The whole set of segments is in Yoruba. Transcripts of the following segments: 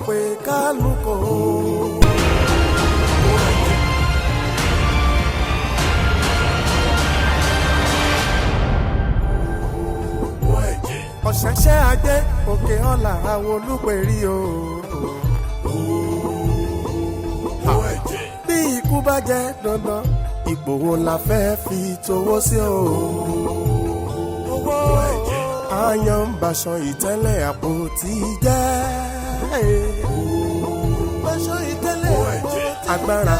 pé kálukó. Ọ̀ṣẹ̀ṣẹ̀ ajé òkè ọ̀la àwọn olùpẹ̀rí o. Bí ikú bá jẹ́ dandan, ipò wo la fẹ́ fi towó sí o? Owó àyàn ń baṣọ ìtẹ́lẹ̀ àpótí jẹ́. Baṣọ ìtẹ́lẹ̀ àpótí jẹ́. Agbára,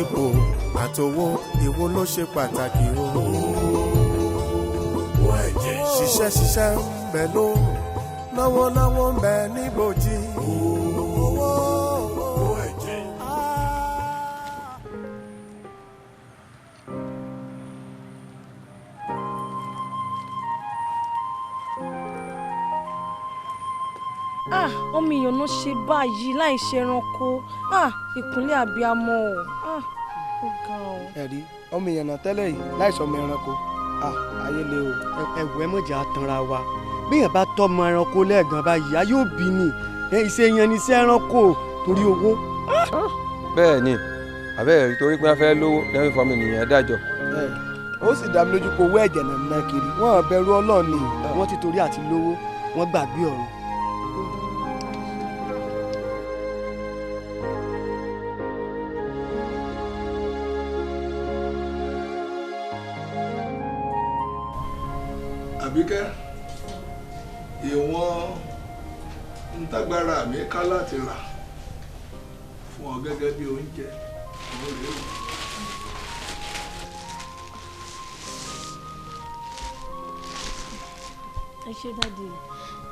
ipò àtowó, èwo ló ṣe pàtàkì o? Ṣiṣẹ́ ṣiṣẹ́ ń bẹ ló, náwó náwó ń bẹ níbòjì. Owó Ah, ọmọ èèyàn náà ṣe báyìí láì ṣe ẹranko. Ah, ìkúnlẹ̀ abiyamọ o. Ah, ó ga o. Ẹ̀rí ọmọ èèyàn náà tẹ́lẹ̀ yìí láìsọ ọmọ ẹranko. Ah, ayé le o. Ẹ̀wù ẹ mọ̀jà tanra wa. Béèyàn bá tọ́mọ ẹranko lẹ́ẹ̀gan báyìí, ayé òbí ni. Iṣẹ́ yẹn ni iṣẹ́ ẹranko torí owó. Bẹ́ẹ̀ ni, àbẹ́ẹ̀ rí torí pé wọ́n fẹ́ lówó lẹ́yìn fọmọ ènìyàn dájọ́. Ó sì dá mi lójú pé owó ẹ̀jẹ̀ náà ná kiri. Wọ́n bẹ̀rù Ọlọ́run ni. Wọ́n ti torí àti lówó, wọ́n gbàgbé ọ̀run. Àbíkẹ́, ìwọ̀n ntágbára mi ká láti rà fún ọ gẹ́gẹ́ bí oúnjẹ òun rèé o. Ẹ ṣé daddy,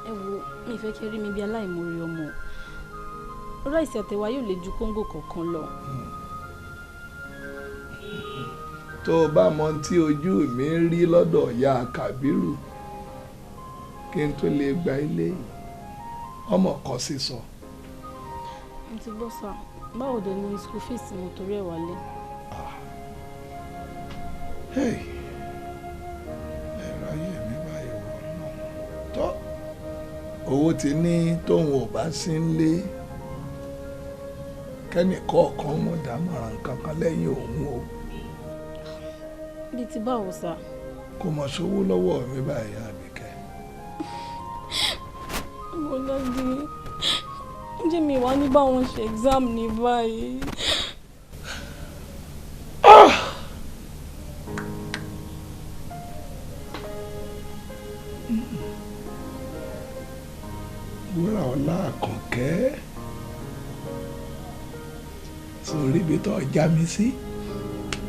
ẹ wo mi fẹ́ kí ẹ rí mi bí aláìmoore ọmọ. Ráìsì àtẹ̀wá yóò lè ju kóńgò kọ̀ọ̀kan lọ. Tó o bá mọ tí ojú mi ń rí lọ́dọ̀ ìyá Kàbírù kí n tó lè gba ilé yìí, ọmọ kọ sísọ. Mo ti gbọ́ sá, báwo dẹ̀ ni school fees mo torí ẹ̀ wálé? Ẹ̀rọ ayé mi báyìí wọ̀ náà tọ́ owó ti ní tóun ò bá sí ń lé kẹ́nìkọ̀ọ̀kan mọ̀ dámọ̀ràn kankan lẹ́yìn òun o. Bíi ti báwo sá? Kò mọ̀ sówó lọ́wọ́ mi báyìí, Àbíkẹ́. Mo lọ́dí, ǹjẹ́ mi wá ní báwọn ṣe exam ní báyìí? Wúrà ọlá Àkànkẹ́, sórí ibi tó já mi sí,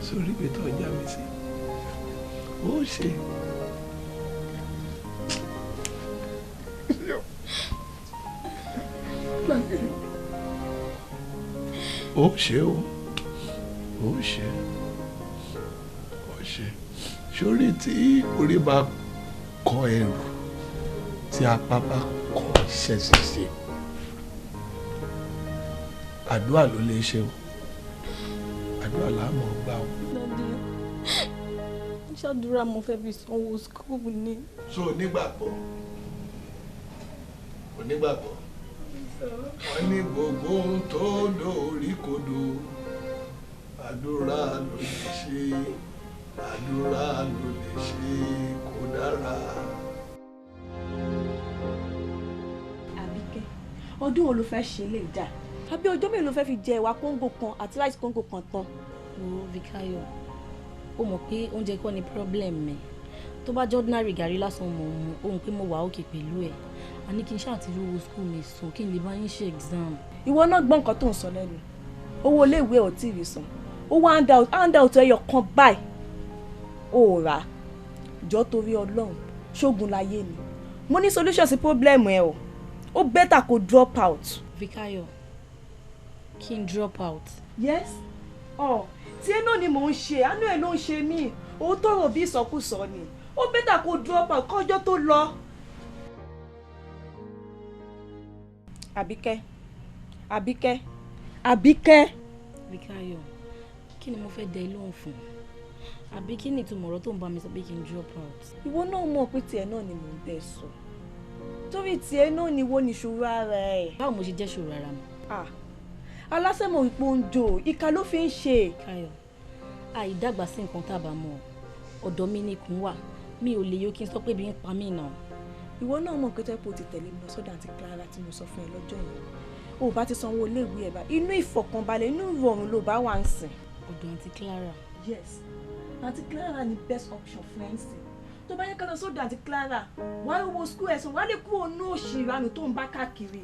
sórí ibi tó já mi sí, ó ṣe. Ó ṣe o, ó ṣe, ó ṣe. Sórí tí orí bá kọ ẹrù, tí apá bá kọ iṣẹ́ ṣíṣe, àdúrà ló lè ṣe o, àdúrà là á mọ̀ gbà o. Daddy, ṣàdúrà mo fẹ́ fi sanwó school ni. So onígbàgbọ́, onígbàgbọ́, wọ́n ní gbogbo ohun tó lórí kodò, àdúrà ló lè ṣe, àdúrà ló lè ṣe kó dára. Àbíkẹ́, ọdún wo ló fẹ́ ṣe lè dà? Àbí ọjọ́ mélòó ló fẹ́ fi jẹ ẹ̀wà kóńgò kan àti ráìsì kóńgò kan tán? Wo Fikayo, ó mọ̀ pé oúnjẹ kọ́ ni problem mi. Tó bá jẹ́ ordinary gàrí lásán mò ń mu, ohun pé mo wà òkè pẹ̀lú ẹ̀. A ní kí n ṣáà ti rówó school mi sùn kí n lè bá yín ṣe exam. Ìwọ náà gbọ́ nǹkan tó ń sọ lẹ́nu. Owó iléèwé ò tí ì rí san. Owó handout ẹyọ kan báyìí ò rà. Jọ́ torí Ọlọ́run, ṣógun láyé ni. Mo ní solution sí problem ẹ o. Ó better kó drop out. Fikayo, kí n drop out. Yes. Ọ̀ tí ẹ náà ni mò ń ṣe, àánú ẹ ló ń ṣe mí. Òótọ́ ọ̀rọ̀ bí ìsọkúsọ ni. Ó better kó drop out kọjọ́ tó lọ. Àbíkẹ́, Àbíkẹ́, Àbíkẹ́. Fikayo, kí ni mo fẹ́ dẹ lóhùn fún? Àbí kí ni ìtumọ̀ ọ̀rọ̀ tó ń bá mi sọ pé kí n drop out? Ìwọ náà mọ̀ pé tiẹ̀ náà ni mò ń bẹ̀ sọ. Torí tiẹ̀ náà ni wo nìṣòro ara ẹ̀. Báwo mo ṣe jẹ́ ṣòro ara mi? Alásẹ̀mọ̀ wípé ó ń jò, ìka ló fi ń ṣe. Káyọ̀, àìdàgbà sí nǹkan tá a bá mọ̀, ọ̀dọ̀ mi ni ikùn wà, mi ò lè yó kí n sọ pé bí ń pa mí náà. Ìwọ náà mọ̀ pé tẹ́pọ̀ ti tẹ̀lé mi lọ sọ́dọ̀ àǹtí Clara tí mo sọ fún ẹ lọ́jọ́ yẹn. O bá ti sanwó iléèwé ẹ̀ bá, inú ìfọ̀kànbalẹ̀, inú ìrọ̀rùn ló bá wà ń sìn. Ọ̀dọ̀ àǹtí Clara. Yes, àǹtí Clara ni best option fún ẹ ń sìn. Tó bá yẹ ká lọ sọ́dọ̀ àǹtí Clara, wàá wo school ẹ̀sán, wàá lè kúrò ní òṣì ìranù tó ń bá káàkiri.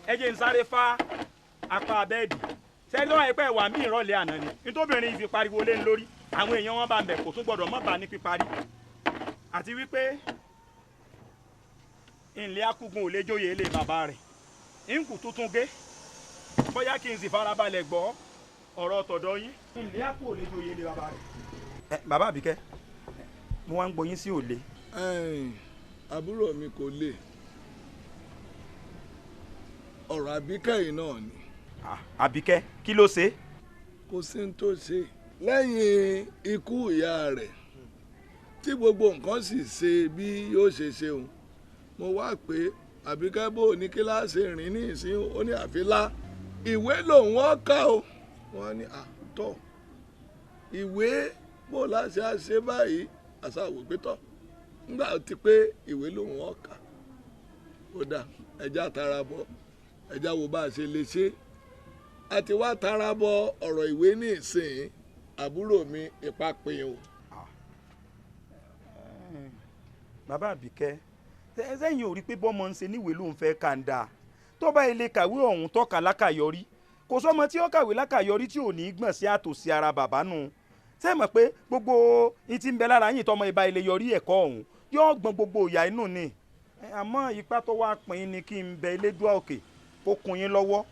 Ẹ jẹ́ n sáré fa apá bẹ́ẹ̀dì sẹ́ni tó wà pẹ́ wà mí ìrọ̀lẹ́ àná ni nítòbìnrin yìí fi pariwo lé ní lórí àwọn èèyàn wọn bá ń bẹ̀ kò tún gbọ́dọ̀ mọ́ bá ní píparí àti wípé ìnlẹ̀ akúgun ò lè jóye ilé bàbá rẹ̀ ìǹkù tuntun gé bóyá kí n sì farabalẹ̀ gbọ́ ọ̀rọ̀ tọ̀dọ̀ yín ìnlẹ̀ akú ò lè jóye ilé bàbá rẹ̀. Ẹ bàbá Àbíkẹ́, mo wá ń gbọ́ yín sí òle. Àbúrò mi kò lè, ọ̀rọ̀ Àbíkẹ́ yìí náà ni. Àbíkẹ́ kí ló ṣe? Kò sí ní tó ṣe lẹ́yìn ikú ìyá rẹ̀ tí gbogbo nǹkan sì ṣe bí yóò ṣe ṣeun. Mo wá pé Àbíkẹ́ bò ní kíláàsì rìn ní ìsín, ó ní àfilá ìwé lòun ọ̀ka o. Wọ́n ní àtọ̀ ìwé bò láṣẹ àṣẹ báyìí, àṣàwò pé tọ̀ nígbà tí pé ìwé lòun ọ̀ka ó dà, ẹja tara bọ̀, ẹja wo bá a ṣe lè ṣe. A ti wá tara bọ ọ̀rọ̀ ìwé ní ìsìn, àbúrò mi ipa pin o. Bàbá Àbíkẹ́, sẹ́yìn ò rí pé bọ́mọ ń ṣe níwèé ló ń fẹ́ kàńdà tó bá ilé kàwé ọ̀hún tọ́ka lákàyọrí, kò sọ́mọ tí ó kàwé lákàyọrí tí ò ní gbọ̀n sí àtòsí ara bàbá nù. Ṣé mọ̀ pé gbogbo yín ti ń bẹ lára yín tọmọ ìbá ilé yọrí ẹ̀kọ́ ọ̀hún yóò gbọ́n gbogbo ìyá inú ni. Àmọ́ ipa tó wá pin ni kí n bẹ Elédùà òkè kó kun yín lọ́wọ́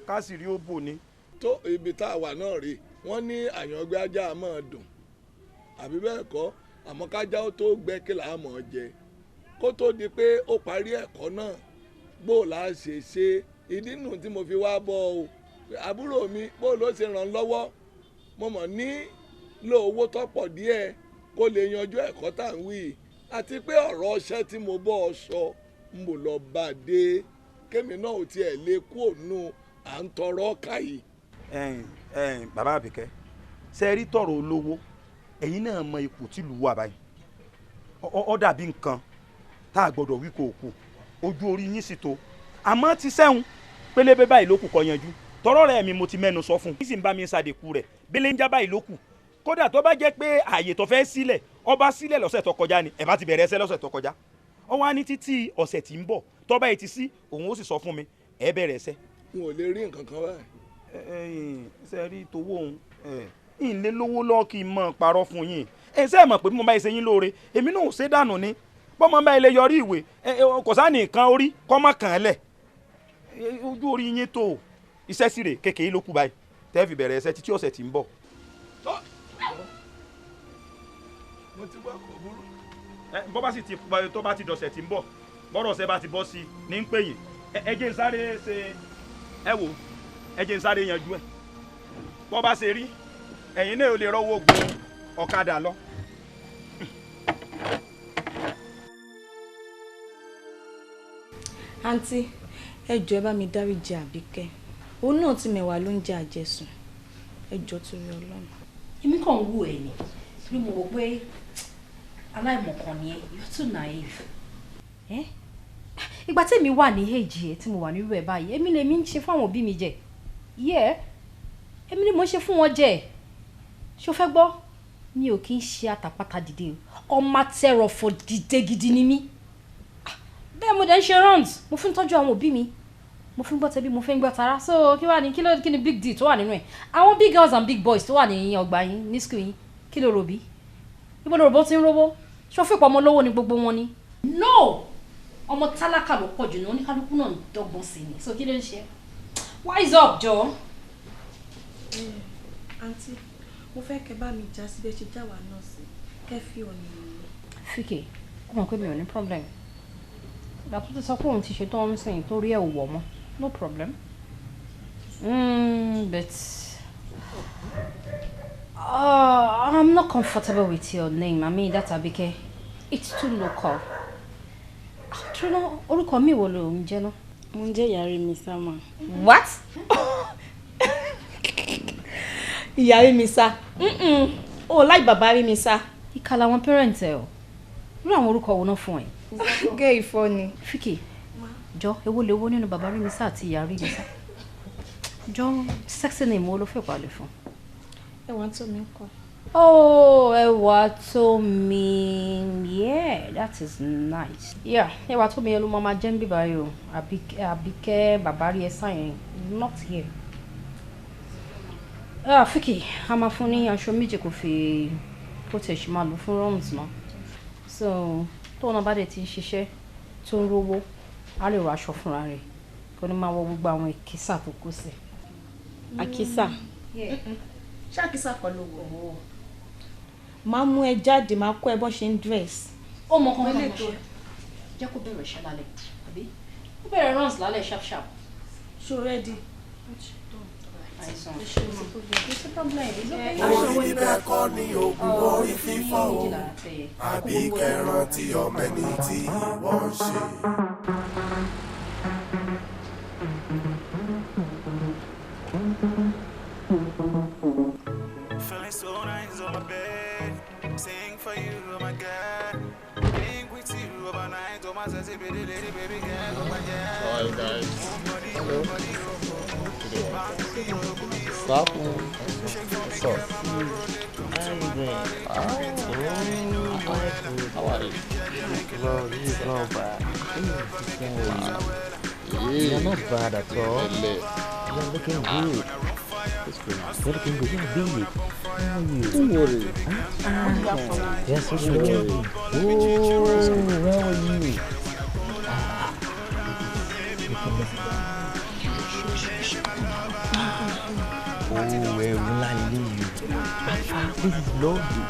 ká sì rí ó bò ní. Tó ibi tá a wà náà rí, wọ́n ní àyàngbé ajá máa dùn àbí bẹ́ẹ̀ kọ́, àmọ́ kájá ó tó gbẹ kí là á mọ̀ ọ́ jẹ kó tó di pé ó parí ẹ̀kọ́ náà bó la ṣe ṣe. Ìdí nù tí mo fi wá bọ́ o àbúrò mi, bó ló ṣe ràn lọ́wọ́, mo mọ̀ ní lo owó tọ́pọ̀ díẹ̀ kó lè yanjú ẹ̀kọ́ tá à ń wí, àti pé ọ̀rọ̀ ọṣẹ́ tí mo bọ́ ọ sọ ń bò lọ bá a dé kémi náà ò tiẹ̀ lè kú òun à ń tọrọ ọkà yìí. Bàbá Àbíkẹ́, ṣe rí tọrọ olówó, ẹ̀yin náà mọ ipò tìlú wà báyìí, ó dàbí nǹkan tá a gbọ́dọ̀ wí kò kù, ojú orí yín sì tó, àmọ́ ti sẹ́hun pélébé báyìí ló kù kó yanjú. Tọrọ rẹ̀ mi mo ti mẹ́nu sọ fún un, sì ń bá mi ṣàdékù rẹ̀ bẹ́lẹ̀ ń já báyìí ló kù. Kódà tó bá jẹ́ pé ààyè tó fẹ́ sílẹ̀ ọba sílẹ̀ lọ́sẹ̀ tó kọjá ni ẹ̀ bá ti bẹ̀rẹ̀ ẹsẹ̀ lọ́sẹ̀ tó kọjá, ó wá ní títí ọ̀sẹ̀ tí ń bọ̀ tó bá yìí ti sí òun ó sì sọ fún mi ẹ bẹ̀rẹ̀ ẹsẹ̀. N ò lè rí nǹkan kan báyìí. Ṣe rí towó òun ìlé lówó lọ́ọ́ kí n mọ̀ parọ́ fún yín. Ẹ ṣe mọ̀ pé bí mo bá ṣe yín lóore èmi náà ò ṣe dànù ni, bọ́mọ bá ilé yọrí ìwé kò sáà nìkan orí kọ́ mọ̀ kàn án lẹ̀, ojú orí yín tó iṣẹ́ sì rè kékeré ló kù báyìí tẹ́ fi bẹ̀rẹ̀ ẹsẹ̀ títí ọ̀sẹ̀ tí ń bọ̀. Mo ti gbọ́, kò burú. Bọ́ bá sì ti tó bá ti dọ̀sẹ̀ tí ń bọ̀ bọ́rọ̀ ọ̀sẹ̀ bá ti bọ́ sí ní ń pè yín. Ẹ jẹ́ n sáré ṣe, ẹ wò ẹ jẹ́ n sáré yanjú ẹ̀ bọ́ bá ṣe rí ẹ̀yin náà ò lè rọ́wọ́ gun ọ̀kadà lọ. Àǹtí, ẹ jọ̀ọ́ ẹ bá mi dáríjì Àbíkẹ́, òun náà ti mẹ̀wàá ló ń jẹ àjẹsùn, ẹ jọ̀ọ́ torí Ọlọ́run. Èmi kàn ń wù ẹ́ ni torí mo rò pé aláìmọ̀kan ni ẹ́, you're too naive. Ìgbà tí èmi wà ní èjì ẹ tí mo wà nírú ẹ báyìí, èmi lèmi ń ṣe fún àwọn òbí mi jẹ, yẹ èmi ni mo ń ṣe fún wọn jẹ. Ṣó fẹ́ gbọ́, mi ò kí ń ṣe àtàpàtà dìde o, ọmọ atẹrọfọ dìde gidi ni mí. Bẹ́ẹ̀ mo dẹ̀ ń ṣe rounds, mo fi ń tọ́jú àwọn òbí mi, mo fi ń gbọ́ tẹbí, mo fi ń gbọ́ tara. So kí wàá ní kí ni big deal tó wà nínú ẹ̀? Àwọn big girls and big boys tó wà ní ọgbà yín ní school yín, kí ló rò bí? Ibo ló rò bó ti ń rówó? Ṣó fipò ọmọ lówó ni gbogbo wọn ni? No, ọmọ tálákà ló pọ̀ jù ní, oníkálukú náà ń dọ́gbọ́n sí ni. So kí ló ń ṣe? Wise up jọ. Àǹtí, mo fẹ́ kẹ́ bá mi já síbẹ̀ ṣe já wa náà sí, kẹ́ fi ọ̀nà ìrìn. Fíkè, ó mọ̀ pé mi ò ní problem. Ìgbà tó ti sọ pé òun ti ṣetán ń sìn torí ẹ̀ ò wọ̀ mọ́, no problem. But I'm not comfortable with your name. I mean, that's Abike. It's too local. True, orúkọ mi wo ló ń jẹ́ náà? Mo ń jẹ́ Ìyáremísá ma. What? Ìyáremísá. O láì bàbá rí mi sá. Ìkà làwọn parents ẹ o. Irú àwọn orúkọ wo náà fún ẹ? Gé ìfọ́ ni. Fíkì, jọ èwo lè wo nínú bàbá rí mi sá àti ìyá rí mi sá? Jọ sexy name wo ló fẹ́ palẹ̀ fún? Ẹwà tó mi kọ. Oh, ẹwà tó mi. Yeah, that is nice. Yeah, ẹwà tó mi yẹn ló máa ma jẹ́ ń bíbá yìí o. Àbíkẹ́ bàbá rí ẹ sáyẹn. Not here. Ah, Fíkì, a máa fún ní aṣọ méjì kò fi kó tẹ̀ ṣe máa lò fún runs náà. So, tóun náà bá dẹ̀ ti ń ṣiṣẹ́ tó ń rówó, á lè rọ aṣọ fúnra rẹ̀. Kò ní máa wọ gbogbo àwọn ìkísà tó kó sí. Àkísà. Ṣé àkísà kọ́ ló wọ̀ ọ́? Máa mú ẹ jáde, máa kọ́ ẹ bọ́n ṣe ń dress. Ó mọ kan kan ṣe. Jẹ́ kó bẹ̀rẹ̀ iṣẹ́ lálẹ́, àbí? Ó bẹ̀rẹ̀ runs lálẹ́ sharp sharp. Ṣo ready? Orí bíbẹ́ kọ́ ni oògùn orí fífọ́ o, àbí kẹran tí ọmọ ẹni tí wọ́n ń ṣe. Feeling so nice on my bed, sing for you, oh my God. Being with you overnight, oh my sexy baby, lady, baby girl, oh my God. All right, guys. Hello. Stop. What's up? How you doing? How are you? Well, this is not bad. You're not bad at all. You're looking good. You're looking good. You're big. How are you? Don't worry. Yes, so good. Oh, how are you? Oh, we're you. This is lovely.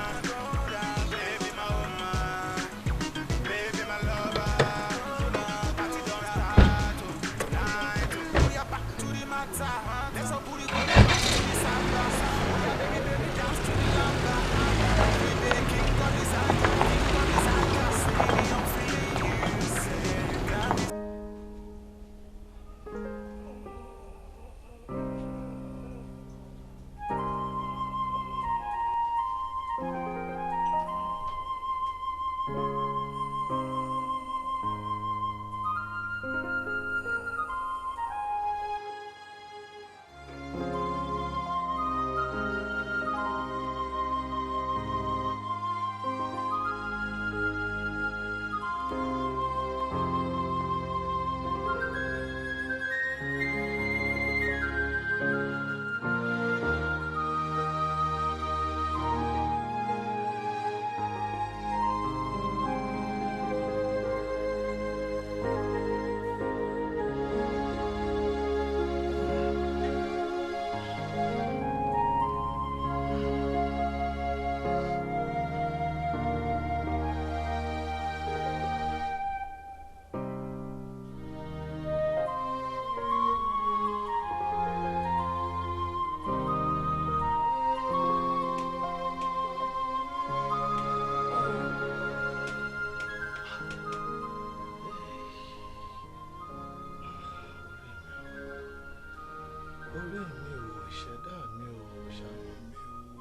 Orí mi ò, ìṣẹ̀dá mi ò, ṣàánú mi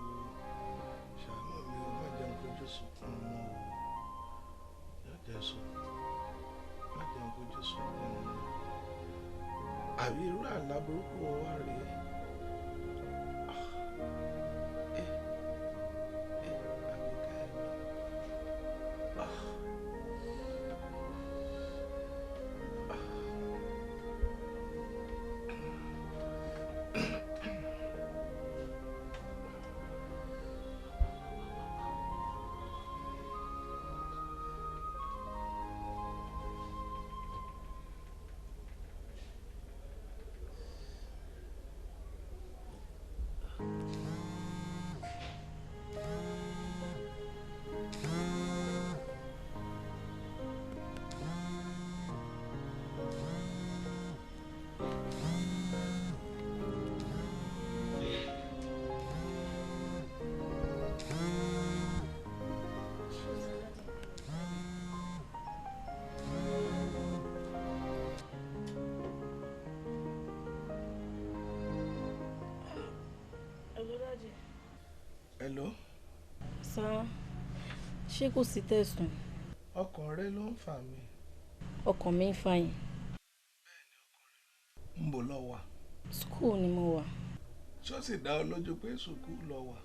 ò, ṣàánú mi ò, má jẹun fojú sunkún ọmọ o, má jẹun sunkún, má jẹun fojú sunkún ọmọ. Àbí irú àlá burúkú wo wá rèé? Àbíkẹ́ mi. Hello. Sá, ṣé kò sí tẹ̀sùn? Ọkàn rẹ ló ń fà mí. Ọkàn mi ń fà yín. Ń bò lọ wà. School ni mo wà. Ṣé ó sì dá ọ lójú pé sùkúù lọ wà?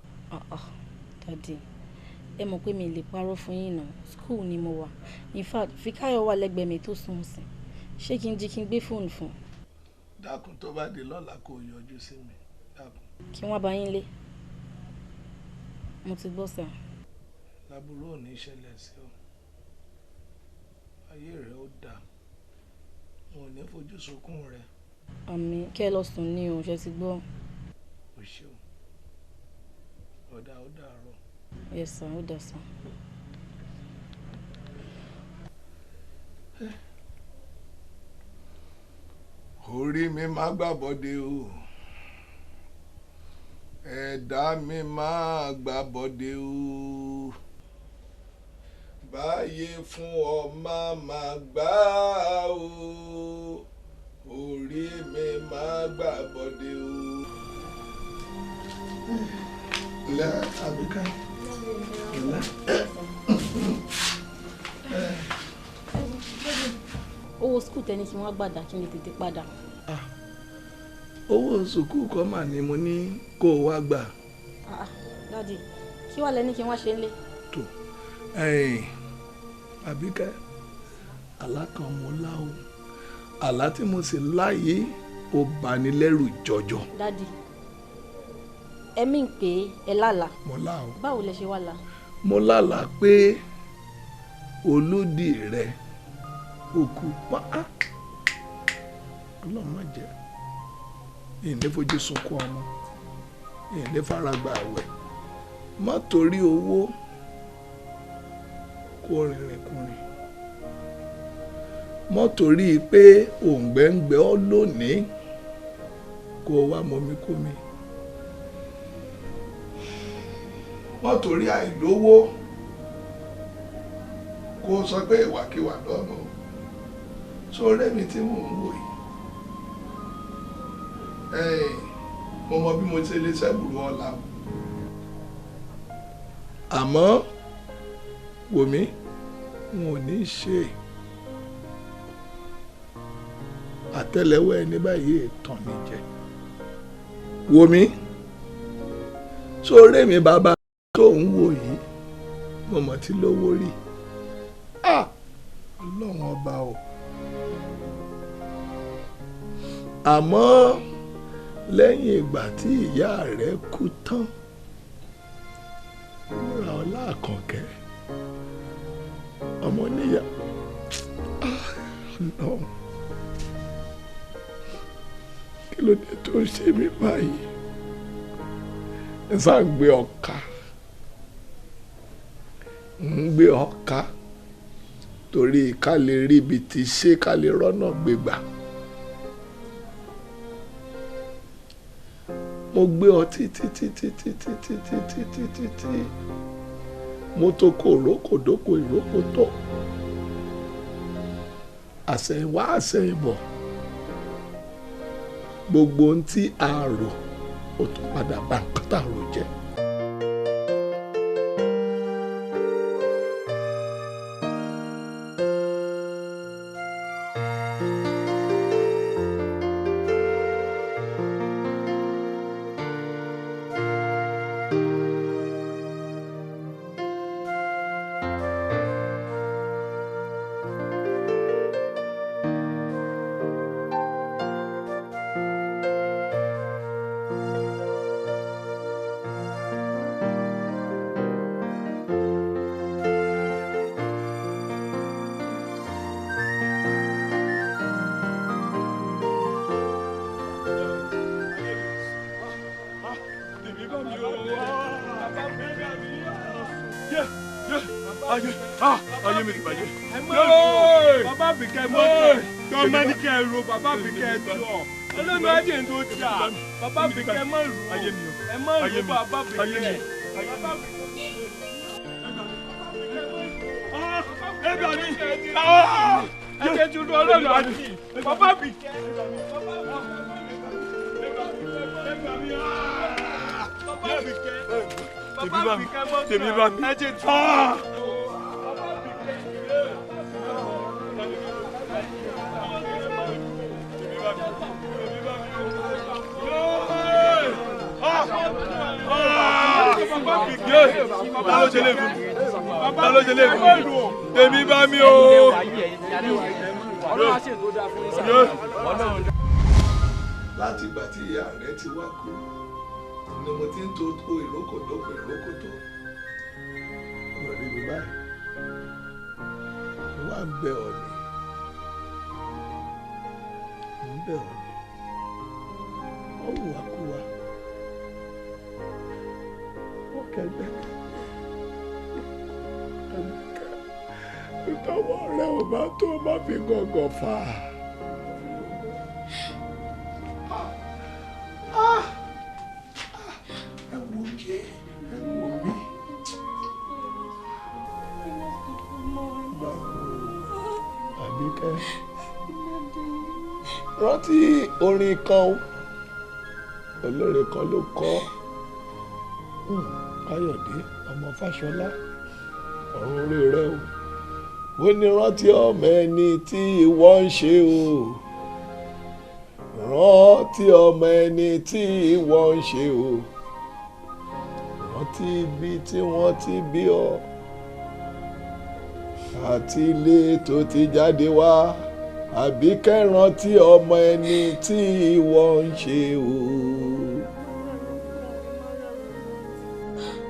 Dádì, ẹ mọ̀ pé mi lè parọ́ fún yín náà. School ni mo wà. In fact, Fíkáyọ̀ wà lẹ́gbẹ̀ẹ́ mi tó sùn sí. Ṣé kí n jí kí n gbé fóònù fún? Dákun, tó bá di lọ́la kó yọjú sí mi. Dákun. Kí wọ́n bá yín lé. Mo ti gbọ́ sà. Láburú ò ní ṣẹlẹ̀ sí ọ. Ayé rẹ ó dáa. N ò ní fojú sunkún rẹ. Àmín, kẹ́ ẹ lọ sùn ní o, ṣe ti gbọ́. O ṣeun. Ọ̀dà ó dàárọ̀. Yes sir, ó dà sir. Orí mi má gbàbọ̀dé o, ẹ̀dá mi má gbàbọ̀dé o, báyé fún ọ má má gbà o, orí mi má gbàbọ̀dé o. Lẹ́ Àbíkẹ́. Owó skul tẹni kí wọ́n gbàdá kí n lè tètè padà. Owó sùkúù kọ́ mà ní mo ní kó o wá gbà. Dádì, kí wàá lẹ ní kí wọ́n ṣe ń lé. Tó Àbíkẹ́, àlá kan mo lá o, àlá tí mo sì lá yìí ó bani lẹ́rù jọjọ. Dádì, ẹ̀mí ń pè é ẹ lálàá. Mo lá o. Báwo lẹ ṣe wá lá? Mo lálàá pé olódì rẹ òkú pa á, Ọlọ́run má jẹ́ ìní fojú sunkún ọmọ, ìní faragbà àwẹ̀, má torí owó kó rìnrìn kùnrin, má torí pé òǹgbẹ́ǹgbẹ́ ọ lónìí kó wá mọmi kómi, má torí àìlówó kó sọ pé ìwàkiwà lọ́mọ. Sórí mi tí mò ń wò yìí, mo mọ bí mo ṣe lè ṣẹ́bùrú ọ̀la, àmọ́ wò mí, n ò ní ṣe àtẹ́lẹwọ́ ẹni báyìí tàn mí jẹ. Wò mí, sórí mi bàbá tó ń wò yìí, mo mọ̀ tí lówó rí. Ọlọ́run ọba o. Àmọ́ lẹ́yìn ìgbà tí ìyá rẹ̀ kú tán, wúrà ọlá Àkànkẹ́ ọmọ níyà, Ọlọ́run kí ló dé tó ń ṣe mí báyìí? Ẹ sáà ń gbé ọkà, ń gbé ọkà torí ká lè rí ibi tí ṣe ká lè rọ́nà gbégbà. Mo gbé ọ títí títí títí títí títí títí, mo tó kó ìrókòdókò ìrókò tó, àsẹ̀yìnwá àsẹ̀yìnbọ̀, gbogbo ohun tí a rò ó tún padà bá nǹkan tá a rò jẹ́. Ayé mi ti bàjẹ́. Bàbá Àbíkẹ́ mọ́ tọ́mọ ní kẹ́ ẹ ro, bàbá Àbíkẹ́ ẹ jọ. Ọlọ́run ajé ń tó jà. Bàbá Àbíkẹ́ mọ́ rò. Ẹ mọ́ rò bàbá Àbíkẹ́. Ẹ gbà mí. Ẹ jẹ́ tuntun ọlọ́run àti bàbá Àbíkẹ́. Bàbá Àbíkẹ́. Tèmi bá mi, tèmi bá mi. Ẹ jẹ́ tó. Ta ló ṣe lè fún mi? Ta ló ṣe lè fún mi? Tèmi bá mi o. Láti ìgbà tí ìyá rẹ ti wá kú ni mo ti ń to ìrókò dókò ìrókò tó ọ̀rọ̀ rí mi báyìí. Mo wá ń bẹ̀ ọ́ ni, mo ń bẹ̀ ọ́ ni, ó wù wá kú wa, ó kẹgbẹ́kẹgbẹ́ tọwọ́ rẹ ò bá tó má fi gọ̀gọ̀ fà á. Ẹ wò mí, ẹ wò mí. Àbíkẹ́, rántí orin kan olórin kan ló kọ, Káyọ̀dé ọmọ Fáṣọlá, ọ̀run orí rẹ o. Ó ní rántí ọmọ ẹni tí ìwọ ń ṣe o, rántí ọmọ ẹni tí ìwọ ń ṣe o, rántí ibi tí wọ́n ti bí ọ àti ilé tó ti jáde wá. Àbíkẹ́, rántí ọmọ ẹni tí ìwọ ń ṣe o.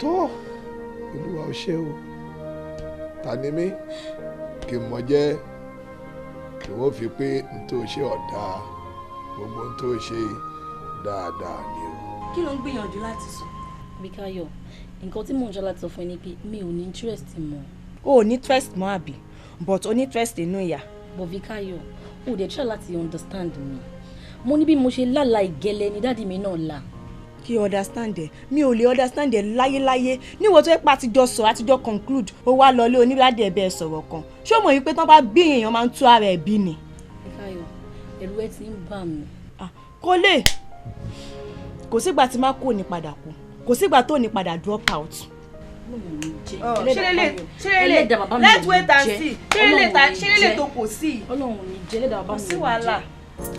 Tó Olúwa ó ṣe o. Ta ni mí kí n mọ jẹ́ kí wọ́n fi pé n tó ṣe ọ̀dà, gbogbo n tó ṣe dáadáa ni o. Kí ló ń gbìyànjú láti sọ? Bíkáyọ̀, nǹkan tí mò ń ṣe láti sọ fún ẹ ni pé mi ò ní interest mọ́. O ò ní interest mọ́ àbí? But o ní interest inú ìyá. But Bíkáyọ̀, o ò dẹ̀ try láti understand mi. Mo ní bí mo ṣe lálàá ìgẹ̀lẹ̀ ni dáàdì mi náà là. Kí understand ẹ, mi ò lè understand ẹ láyéláyé. Níwọ̀n tó yẹ pé àtijọ́ sọ, àtijọ́ conclude, ó wá lọlé onílàdé ẹ̀bẹ̀ sọ̀rọ̀ kan. Ṣé o mọ̀ wípé tán bá bí èèyàn máa ń tú ara ẹ̀ bí ni? Bíkáyọ̀, ẹ̀rù ẹ ti ń bà mí. Kò lè, kò sígbà tí má kú ò ní padà kú, kò sígbà tó ní padà drop out. Ṣé let's wait and see. Ṣé lè tó kò sí? Ọlọ́run ò ní jẹ́, ẹlẹ́dàá bàbá mi ò ní jẹ́. Kò sí wàhálà,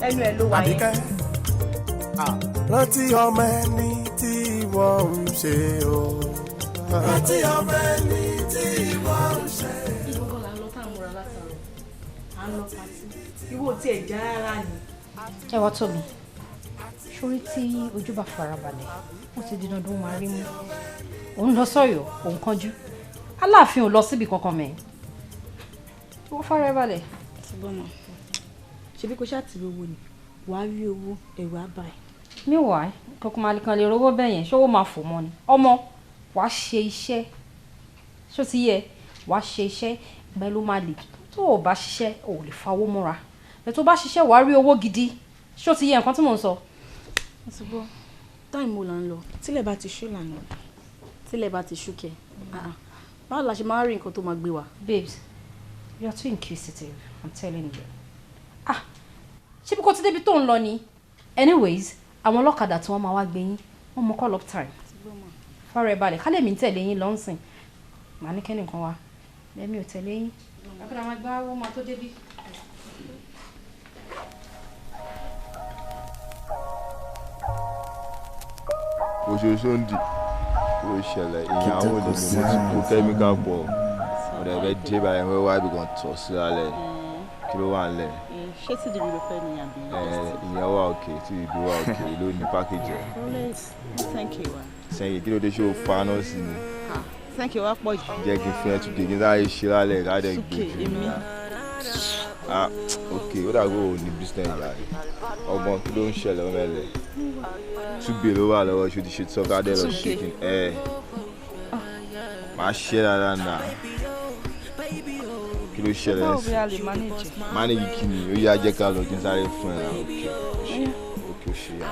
ẹnu ẹ̀ ló wà yẹn. Rántí ọmọ ẹni tí ìwọ ń ṣe o. Rántí ọmọ ẹni tí ìwọ ń ṣe. Ìgbọ́ngàn là ń lọ tá à ń múra látàrọ. À ń lọ pàtí. Ìwọ tí ẹ já rárá ni. Ẹ wá tó mi sórí tí ojú bá farabalẹ̀, ó ti di dandan máa rí mú. Òun lọ sọ́yọ̀, òun kánjú. Aláàfin ò lọ síbi kankan mẹ́. Wọ́n farabalẹ̀. Ṣùgbọ́n mọ̀, ṣebí kò ṣáà ti rí owó ni, wàá rí owó, ẹ̀rọ á bà ẹ́. Meanwhile, kankan máa kan lè rówó bẹ́ẹ̀ yẹn, ṣówó máa fò mọ́ ni. Ọmọ, wàá ṣe iṣẹ́, ṣó ti yẹ, wàá ṣe iṣẹ́ ìgbà ló máa lè. Tó o bá ṣiṣẹ́, o ò lè fa owó mọ́ra. Bẹ́ẹ̀ tó bá ṣiṣẹ́, wàá rí owó gidi. Ṣó ti yẹ nǹkan tí mò ń sọ? Ṣùgbọ́n táìmù wo là ń lọ? Tílẹ̀ bá ti ṣú là ń lọ. Tílẹ̀ bá ti ṣú kẹ̀. Báwo la ṣe máa rí nǹkan tó máa gbé wa? Babes, you are too inquisitive, I'm telling you. Ah, ṣé bí kò ti débi tó ń lọ ni? Anyways, àwọn ọlọ́kadà tí wọ́n máa wá gbé yín, wọ́n mọ call up time. Fara ẹ balẹ̀, kálẹ̀ mi ń tẹ̀lé yín lọ́nsìn. Màá ní kẹ́nìkan wá. Lẹ́mi ò tẹ̀lé yín. Àkàrà máa gbá owó máa tó débí. Oṣooṣù ń dì kí ló ṣẹlẹ̀? Ìyàwó ni mo ti kó kẹ́míkà pọ̀, ọ̀rẹ́ rẹ dé báyìí, wọ́n wá ibì kan tọ̀ sí lálẹ́, kí ló wà nílẹ̀? Ṣé tí ìdìbò ló fẹ́ ni àbí? Ìyẹn wà òkè, tí ìdìbò wà òkè ló ní pákéjì ẹ̀. Thank you wa. Sẹ́yìn kí ló dé, ṣé o fa náà sí ni? Thank you wa pọ̀ jù. Jẹ́ kí n fún ẹ túkè kí n sáré ṣe lálẹ́ ká dẹ̀ gbé jù. Èmi. Ah, ok, ó dàgbò ò ní business láì. Ọgbọ́n kí ló ń ṣẹlẹ̀ ọmọ ẹlẹ̀? Túgbè ló wà lọ́wọ́, ṣó ti ṣe tán ká dẹ̀ lọ ṣe kí n ẹ̀. Màá ṣe dáadáa nà. Kí ló ṣẹlẹ̀? Báwo bí a lè manage? Manage kí ni? Ó yá jẹ́ ká lọ kí n sáré fún ẹ náà. Ok, ok, ó ṣe yá.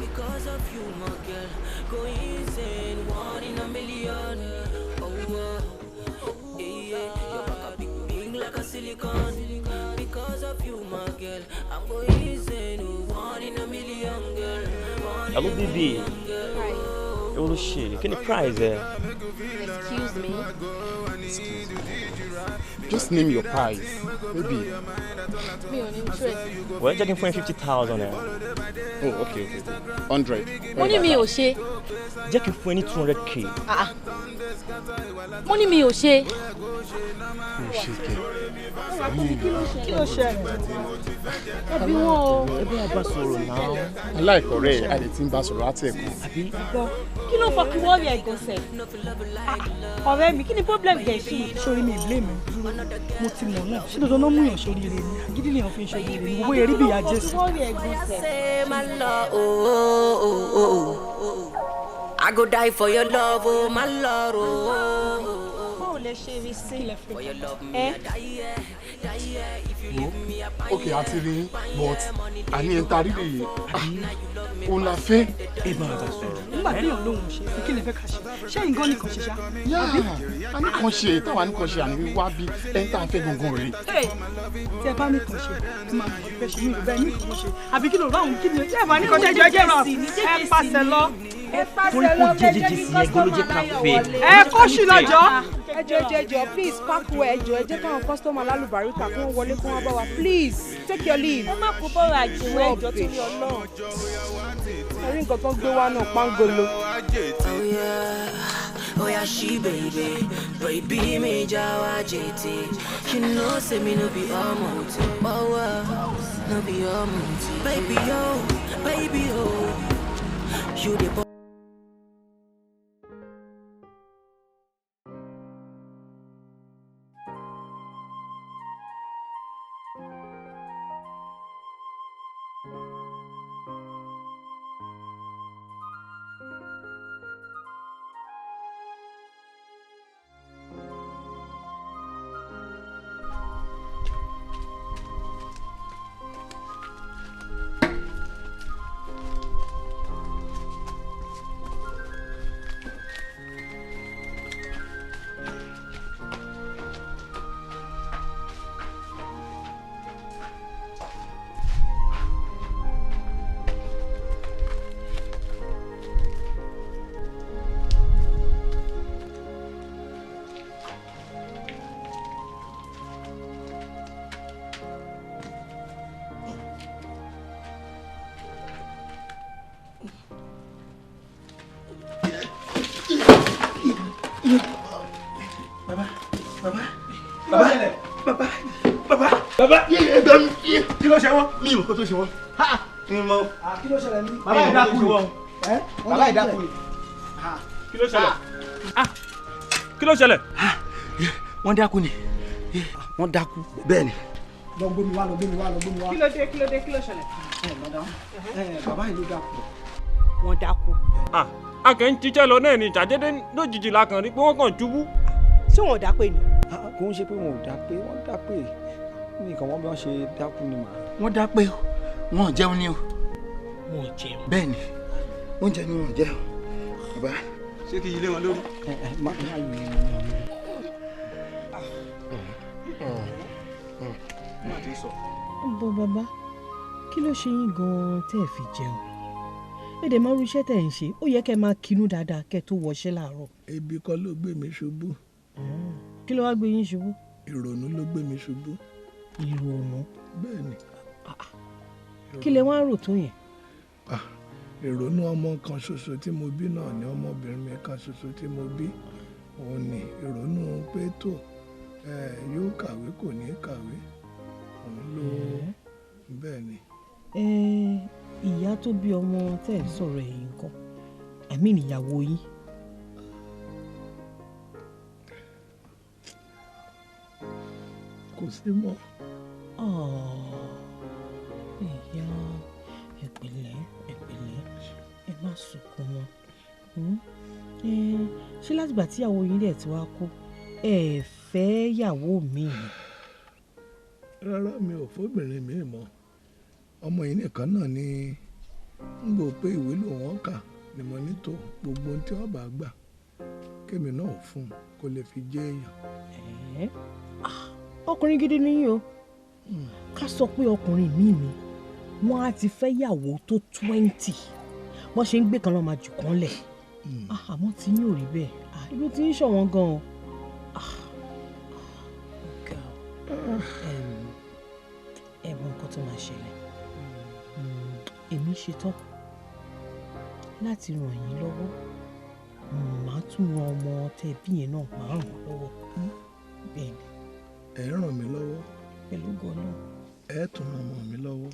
Because of you, my girl, go insane, 1 in a million. Oh, oh. Hello, baby. Hi. Ewo ló ṣe? Kí ni price ẹ? Excuse me. Excuse me. Just name your price, baby. Mi ò ní interest. Well, jẹ́ kí n fún ẹ 50,000 naira. Oh, okay, okay. 100. Mo ní mi ò ṣe. Jẹ́ kí n fún ẹ ní 200K. Ah. Mo ní mi ò ṣe. Mi ò ṣe kẹ. Kí ló ṣẹlẹ̀? Ẹbí wọn o. Ẹbí wọn bá sọ̀rọ̀ náà. Aláìkọ̀rẹ́ ẹ̀ a lè ti ń bá sọ̀rọ̀ láti ẹ̀kọ́. Kí ló fọ kí wọ́n rí ẹ̀gàn sẹ̀? Ọ̀rẹ́ mi, kí ni problem gẹ̀ ṣe? Sórí mi ìblé mi dúró, mo ti mọ̀ náà. Ṣé dandan náà mú yàn sórí ire ni? Àgídí lèèyàn fi ń sórí ire ni. Gbogbo eré bí ìyá Jésù. I go die for your love, oh my lord, oh. Báwo lẹ ṣe rí sí? For your love, me I die, die, if you leave me, I pine. Okay, àti rí but àní ẹ̀ ń tarí lè yẹ. Òun la fẹ́. Ẹ bá wa bá sọ̀rọ̀. Nígbà tí èèyàn lóhùn ṣe, kí lè fẹ́ ká ṣe? Ṣé nǹkan nìkan ṣe ṣá? Yáà, a ní kan ṣe, táwa ní kan ṣe àní wá bí ẹni tá a fẹ́ gangan rèé. Tí ẹ bá ní kan ṣe, ẹ máa mọ̀ ọ́ fẹ́ ṣe mí ìlú bẹ́ẹ̀ ní kan ṣe. Àbí kí ló rà òun kí ni? Tí ẹ bá ní kan ṣe, ẹjọ́ ẹjẹ́ rà ẹ pàṣẹ lọ. Ẹ Torí pàṣẹ kó lọ, jẹ́ ẹ jẹ́ jẹjẹ kí sí ẹgbẹ́ ló jẹ́ ká kọ́sítọ́mà fẹ́. Ẹ kó sì lọ́jọ́. Ẹ jọ̀ọ́ ẹ jọ̀ọ́ please park well, ẹ jọ̀ọ́ ẹ jẹ́ káwọn kọ́sítọ́mà lálùbáríkà kí wọ́n wọlé kí wọ́n bá wa please take your leave. Ẹ má kó bọ́ọ̀rọ̀ àjẹwọ́ ẹ jọ̀ọ́ torí Ọlọ́run. Ẹ rí nǹkan tó ń gbé wá náà pangolo. Oh yeah, oh yeah, she baby, baby me jawa JT. You know, say me no be all multi, oh no be all multi. Baby oh, you the boy. Bàbá ẹgbẹ́ mi kí ló ṣe wọ́n? Mi ò kó tó ṣe wọ́n. Mi mọ. Kí ló ṣẹlẹ̀ ní? Bàbá ìdákú ni. Bàbá ìdákú ni. Kí ló ṣẹlẹ̀? Kí ló ṣẹlẹ̀? Wọ́n dákú ni. Wọ́n dákú. Bẹ́ẹ̀ni. Lọ gbómi wá, lọ gbómi wá, lọ gbómi wá. Kí ló dé, kí ló dé, kí ló ṣẹlẹ̀? Ẹ madam, bàbá yìí ló dákú. Wọ́n dákú. A kàn ń ṣiṣẹ́ lọ náà ni ìjàdédé lójijì la kàn rí pé wọ́n kàn ṣubú. Ṣé wọn ò dápé ni? Kò ń ṣe pé wọn ò dápé, wọ́n dápé. Nìkan wọ́n bí wọ́n ṣe dákú ni mà. Wọ́n dápé o, wọn ò jẹun ni o. Wọn ò jẹun. Bẹ́ẹ̀ni, oúnjẹ ni wọn ò jẹ o. Bàbá. Ṣé kí ilé wọn lórí? Ẹ ẹ má má yìí. Bọ́ bàbá, kí ló ṣe yín gan-an tẹ́ ẹ fi jẹun? Ẹ dẹ̀ máa rú iṣẹ́ tẹ̀ ń ṣe, ó yẹ kẹ́ ẹ máa kinú dáadáa kẹ́ ẹ tó wọṣẹ́ láàárọ̀. Ebi kọ́ ló gbé mi ṣubú. Kí ló wá gbé yín ṣubú? Ìrònú ló gbé mi ṣubú. Ìrònú? Bẹ́ẹ̀ni. Kí lẹ wá ń rò tó yẹn? Ìrònú ọmọ kan ṣoṣo tí mo bí náà ni ọmọbìnrin mi kan ṣoṣo tí mo bí. Òun ni ìrònú pé tó yóò kàwé kò ní kàwé. Òun ló bẹ́ẹ̀ ni. Ìyá tó bí ọmọ tẹ́ ẹ̀ sọ̀rọ̀ ẹ̀yìn nǹkan, I mean ìyàwó yín. Kò sí mọ́. Ìyá ẹ pẹ̀lẹ́, ẹ pẹ̀lẹ́, ẹ má sunkún mọ́. Ṣé látìgbà tí ìyàwó yín dẹ̀ ti wá kú, ẹ fẹ́ ìyàwó mi ni? Rárá, mi ò fóbìnrin mi mọ́. Ọmọ yìí nìkan náà ni ń gbọ́ pé ìwé lòun ọ̀kà ni mo ní tó gbogbo ohun tí wọ́n bá gbà kémi náà fún un kó lè fi jẹ́ èèyàn. Ọkùnrin gidi ni yín o. Ká sọ pé ọkùnrin mi ni wọ́n á ti fẹ́ yàwó tó 20, wọ́n ṣe ń gbé kan lọ́ọ́ máa jù kán lẹ̀. Àmọ́ tí yín ò rí bẹ́ẹ̀, irú tí ń ṣọ̀wọ́n gan-an. Ẹ mọ nǹkan tó máa ṣẹlẹ̀. Èmi ṣetán láti ràn yín lọ́wọ́, màá tún ran ọmọ tẹ bí yẹn náà, màá ràn wọ́n lọ́wọ́. Bẹ́ẹ̀ ni. Ẹ ràn mí lọ́wọ́. Pẹ̀lú gan-an. Ẹ tún ràn ọmọ mi lọ́wọ́.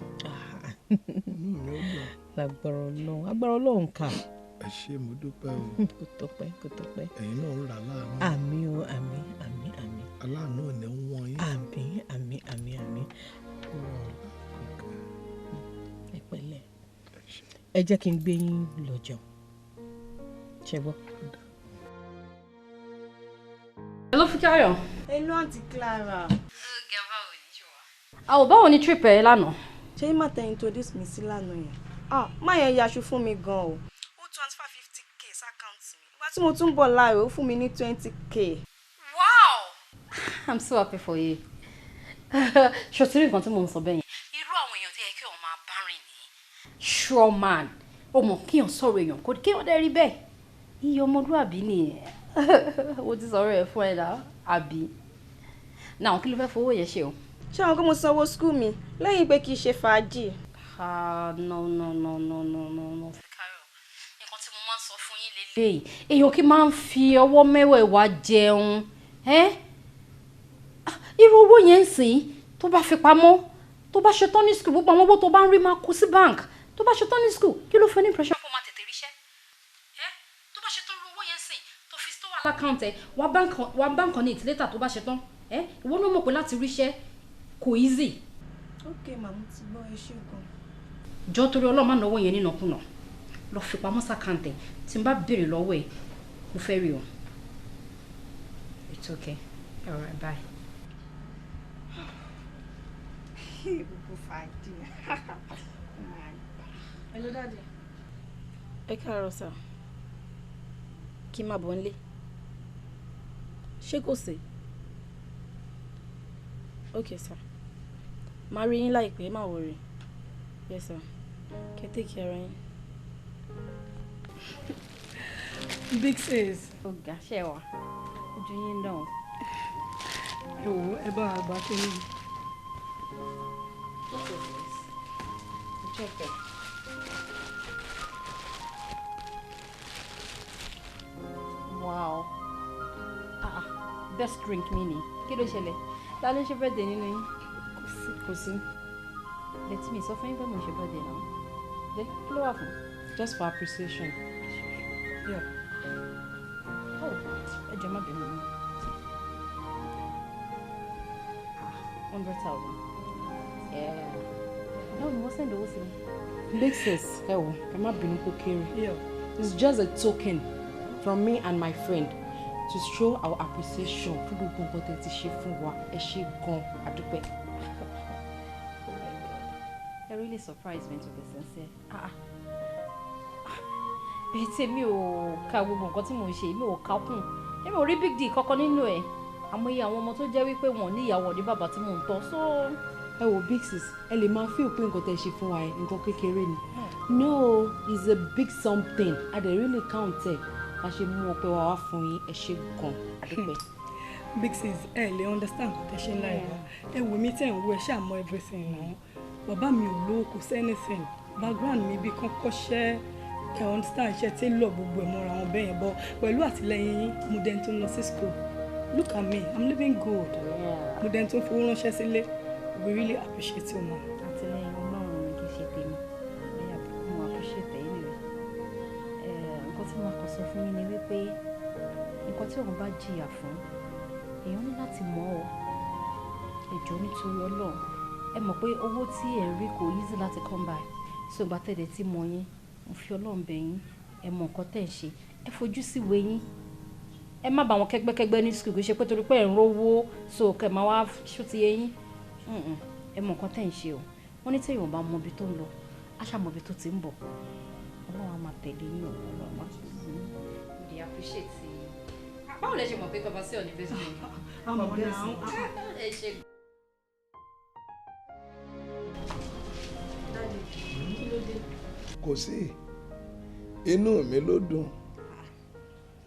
Inú mi ó dùn. Lágbára Ọlọ́run, agbára Ọlọ́run kà. Ẹ ṣé, mo dúpẹ́ o. Kò tọ́pẹ́, kò tọ́pẹ́. Ẹ̀yin náà ń rà láàánú. Àmín o, àmín, àmín, àmín. Aláàánú ò ní wọ́n yín. Àmín, àmín, àmín, àmín. Ẹ pẹ̀lẹ́. Ẹ jẹ́ kí n gbé yín lọ jẹun. Ṣé gbọ́? Hello, Fikayo. Hello, Aunty Clara. Àwọ̀ báwo ni trip ẹ lánàá? Ṣé má tẹ introduce mi sí lánàá yẹn? Ah, má yẹn yaṣu fún mi gan o. Ó transfer 50K s'account mi. Ìgbà tí mo tún bọ̀ láàárọ̀, ó fún mi ní 20K. Wow! I'm so happy for you. Ṣòtúrì nǹkan tí mo ń sọ bẹ́ẹ̀ yẹn. Irú àwọn èèyàn tó yẹ kí wọ́n máa bá rìn ní. Sure man, ó mọ̀ kí èèyàn sọ̀rọ̀ èèyàn kó kí wọ́n dẹ́ rí bẹ́ẹ̀. Iye ọmọlúàbí nìyẹn. Mo ti sọ̀rọ̀ ẹ̀ fún ẹ náà, àbí? Náà kí ló fẹ́ fowó yẹn ṣe o? Ṣé àwọn kó mo sanwó school mi lẹ́yìn pé kì í ṣe fàájì? Ah, no, no, no, no, no, no, no. Fikayo, nǹkan tí mo máa ń sọ fún yín lélẹ́yìí. Èèyàn kì í máa ń fi ọwọ́ mẹ́wẹ̀ẹ̀wá jẹun. Irú owó yẹn ń sìn tó bá fi pamọ́, tó bá ṣetán ní school, gbogbo àwọn owó tó bá ń rí máa kó sí bank. Tó bá ṣetán ní school, kí ló fẹ́ ní pressure kó máa tètè ríṣẹ́? Tó bá ṣetán irú owó yẹn ń sìn tó fi tó wà lákàntẹ̀, wà bank on it later tó bá ṣetán. Ìwọ ló mọ̀ pé láti ríṣẹ́ kò easy. Ok, màmú ti gbọ́, ẹ ṣé gan. Jọ̀ọ́ torí Ọlọ́run má náwó yẹn nínàkúnà, lọ fi pamọ́ sàkàǹtẹ̀ tí n bá béèrè lọ́wọ́ ẹ̀, mo fẹ́ rí o. It's okay. All right, bye. Gbogbo fàájì. Hello, Daddy. Ẹ káàárọ̀ sà. Kí n máa bọ̀ nílé. Ṣé kò sí? Okay, sir. Màá rí yín láìpẹ́, má worry. Yes, sir. Kẹ́ take care yín. Big sis. Ọ̀gá ṣe wà. Ojú yín ń dán. Ẹ wò, ẹ bá àgbà kí ni. Check it. Wow. Ah, best drink mi ni. Kí ló ṣẹlẹ̀? Ta ló ń ṣe birthday nínú yín? Kò sí. Let me sọ fún yín pé mo ń ṣe birthday náà. Jẹ́ kí ló wà fún? Just for appreciation. Yeah. Oh, ẹ jọ̀ọ́ má bínú mi. 100,000. Yeah. Báwo ni wọ́n send owó sí mi? Big sis, ẹ wò, ẹ má bínú kó kéré. It's just a token from me and my friend to show our appreciation fún gbogbo nǹkan tẹ́ ti ṣe fún wa. Ẹ ṣé gan, a dúpẹ́. Oh my God. It really surprised me, to be sincere. Bẹ́ẹ̀ tí mi ò ka gbogbo nǹkan tí mò ń ṣe, mi ò ka kún. Èmi ò rí big deal kankan nínú ẹ̀. Àmọ́ iye àwọn ọmọ tó jẹ́ wípé wọn ò ní ìyàwó ní bàbá tí mò ń tọ́. So ẹ wò, big sis, ẹ lè máa feel pé nǹkan tẹ́ ṣe fún wa ẹ nǹkan kékeré ni. No, it's a big something. I dey really count ẹ. A ṣe mú ọpẹ́ wa wá fún yín, ẹ ṣé gan, a dúpẹ́. Big sis, ẹ lè understand nǹkan tẹ́ ṣe láì wá. Ẹ wò mí tẹ̀ ń wo, ẹ ṣáà mọ everything náà. Bàbá mi ò lówó, kò sí anything. Background mi bí kan kọ́ṣẹ́, ẹ understand, iṣẹ́ tailor gbogbo ẹ̀ mọ́ra wọn bẹ́yẹn bọ́. Pẹ̀lú àtìlẹ́yìn yín, mo dẹni tó ń lọ sí school. Look at me, I'm living good. Mo dẹni tó ń fowó ránṣẹ́ sílé. We really appreciate you, ma. Àtìlẹ́yìn Ọlọ́run ni, kì í ṣe tèmi. Mo appreciate ẹ anyway. Nǹkan tí mo kàn sọ fún yín ni wípé nǹkan tí òun bá jìyà fún, èèyàn ní láti mọ̀ ọ́. Ẹ jọ̀ọ́ nítorí Ọlọ́run. Ẹ mọ̀ pé owó tí ẹ̀ ń rí kò easy láti come by. So ìgbà tẹ̀lé tí mo yín, mo fi Ọlọ́run bẹ̀ yín. Ẹ mọ̀ nǹkan tẹ̀ ń ṣe. Ẹ fojú sí ìwé yín. Ẹ má bá wọn kẹ́gbẹ́kẹ́gbẹ́ ní school, kì í ṣe pé torí pé ẹ̀ ń rówó so kẹ̀ máa wá ṣó ti yé yín. Ẹ mọ̀ nǹkan tẹ̀ ń ṣe o. Wọ́n ní téèyàn bá mọ ibi tó ń lọ, á ṣàmọ̀ ibi tó ti ń bọ̀. Ọlọ́run á máa tẹ̀lé yín o, Ọlọ́run á tẹ̀lé yín. Mo dey appreciate it. Báwo lẹ ṣe mọ̀ pé bàbá sí ọ̀ní best drink? Àmọ̀ náà. Ẹ ṣe. Kò sí, inú mi ló dùn.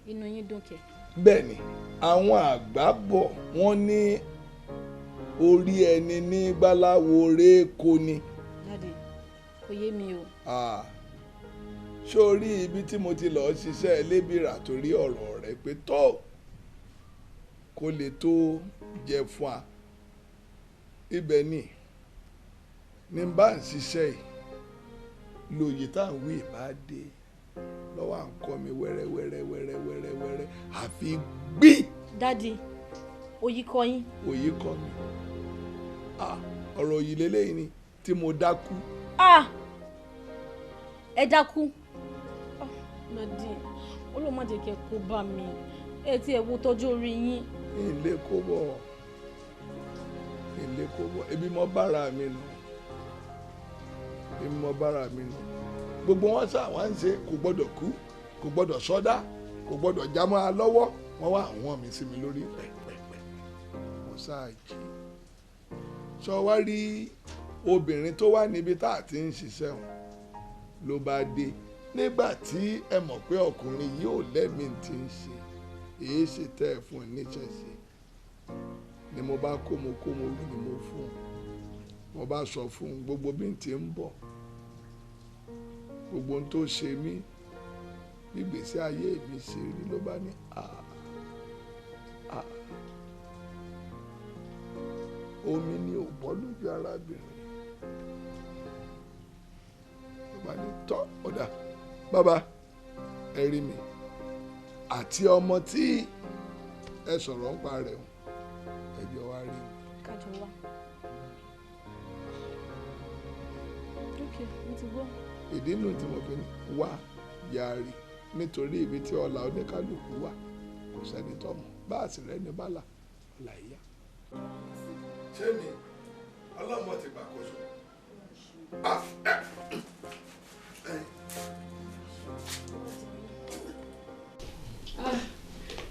Inú yín dùn kẹ̀? Bẹ́ẹ̀ ni, àwọn àgbà bọ̀ wọ́n ní orí ẹni ní gbáláwo réèkó ni. Daddy, kò yé mi o. Sórí ibi tí mo ti lọ́ọ́ ṣiṣẹ́ lébìrà torí ọ̀rọ̀ rẹ̀ pé tó kó lè tó jẹ fún wa, ibẹ̀ ni ní bá ń ṣiṣẹ́ yìí lóye tá à ń wí ìbá dé lọ́wọ́ à ń kọ́ mi wẹ́rẹ́ wẹ́rẹ́ wẹ́rẹ́ wẹ́rẹ́ wẹ́rẹ́ àfi gbí. Daddy, òyì kọ́ yín. Òyì kọ́ mi. Ọ̀rọ̀ òyì lélẹ́yìn ni tí mo dákú. Ẹ dákú. Daddy, Ọlọ́run má jẹ́ kí ẹ kó bá mi, ẹ tí ẹ wo tọ́jú orí yín. Ilé kó bọ̀, ilé kó bọ̀, ebi mo bára mi nù, ebi mo bára mi nù. Gbogbo wọn sá wọn ń ṣe kò gbọdọ̀ kú, kò gbọdọ̀ sọdá, kò gbọdọ̀ já mọ́ a lọ́wọ́, wọ́n wá àwọn mi sí mi lórí pẹ̀pẹ̀pẹ̀. Mo sáà jí. Sọ wá rí obìnrin tó wà níbi tá a ti ń ṣiṣẹ́ wọn ló bá dé nígbà tí ẹ mọ̀ pé ọkùnrin yìí ò lẹ́mìí tí ń ṣe èyí ṣe tẹ́ ẹ fún ẹ níṣẹ́ ṣe ni mo bá kó mo kó mo rú ni mo fún un. Mo bá sọ fún un gbogbo bí n ti ń bọ̀, gbogbo ohun tó ṣe mí, bí ìgbésí ayé mi ṣe rí, ló bá ní omi ni ò bọ́ lójú arábìnrin. Ló bá ní tọ́ ọ̀dà bàbá ẹ rí mi àti ọmọ tí ẹ sọ̀rọ̀ ń pa rẹ̀ o, ẹ jọ wá rí mi. Kájọ wá. Ok, mo ti gbọ́. Ìdí nù tí mo fi ní wá yarí nítorí ibi tí ọlà oníkálukú wà kò sẹ́ni tó mọ̀, bá a sì rẹ́ni bá là ọ̀là ìyá. Ṣé mi ọlọ́mọ ti gbàkóso?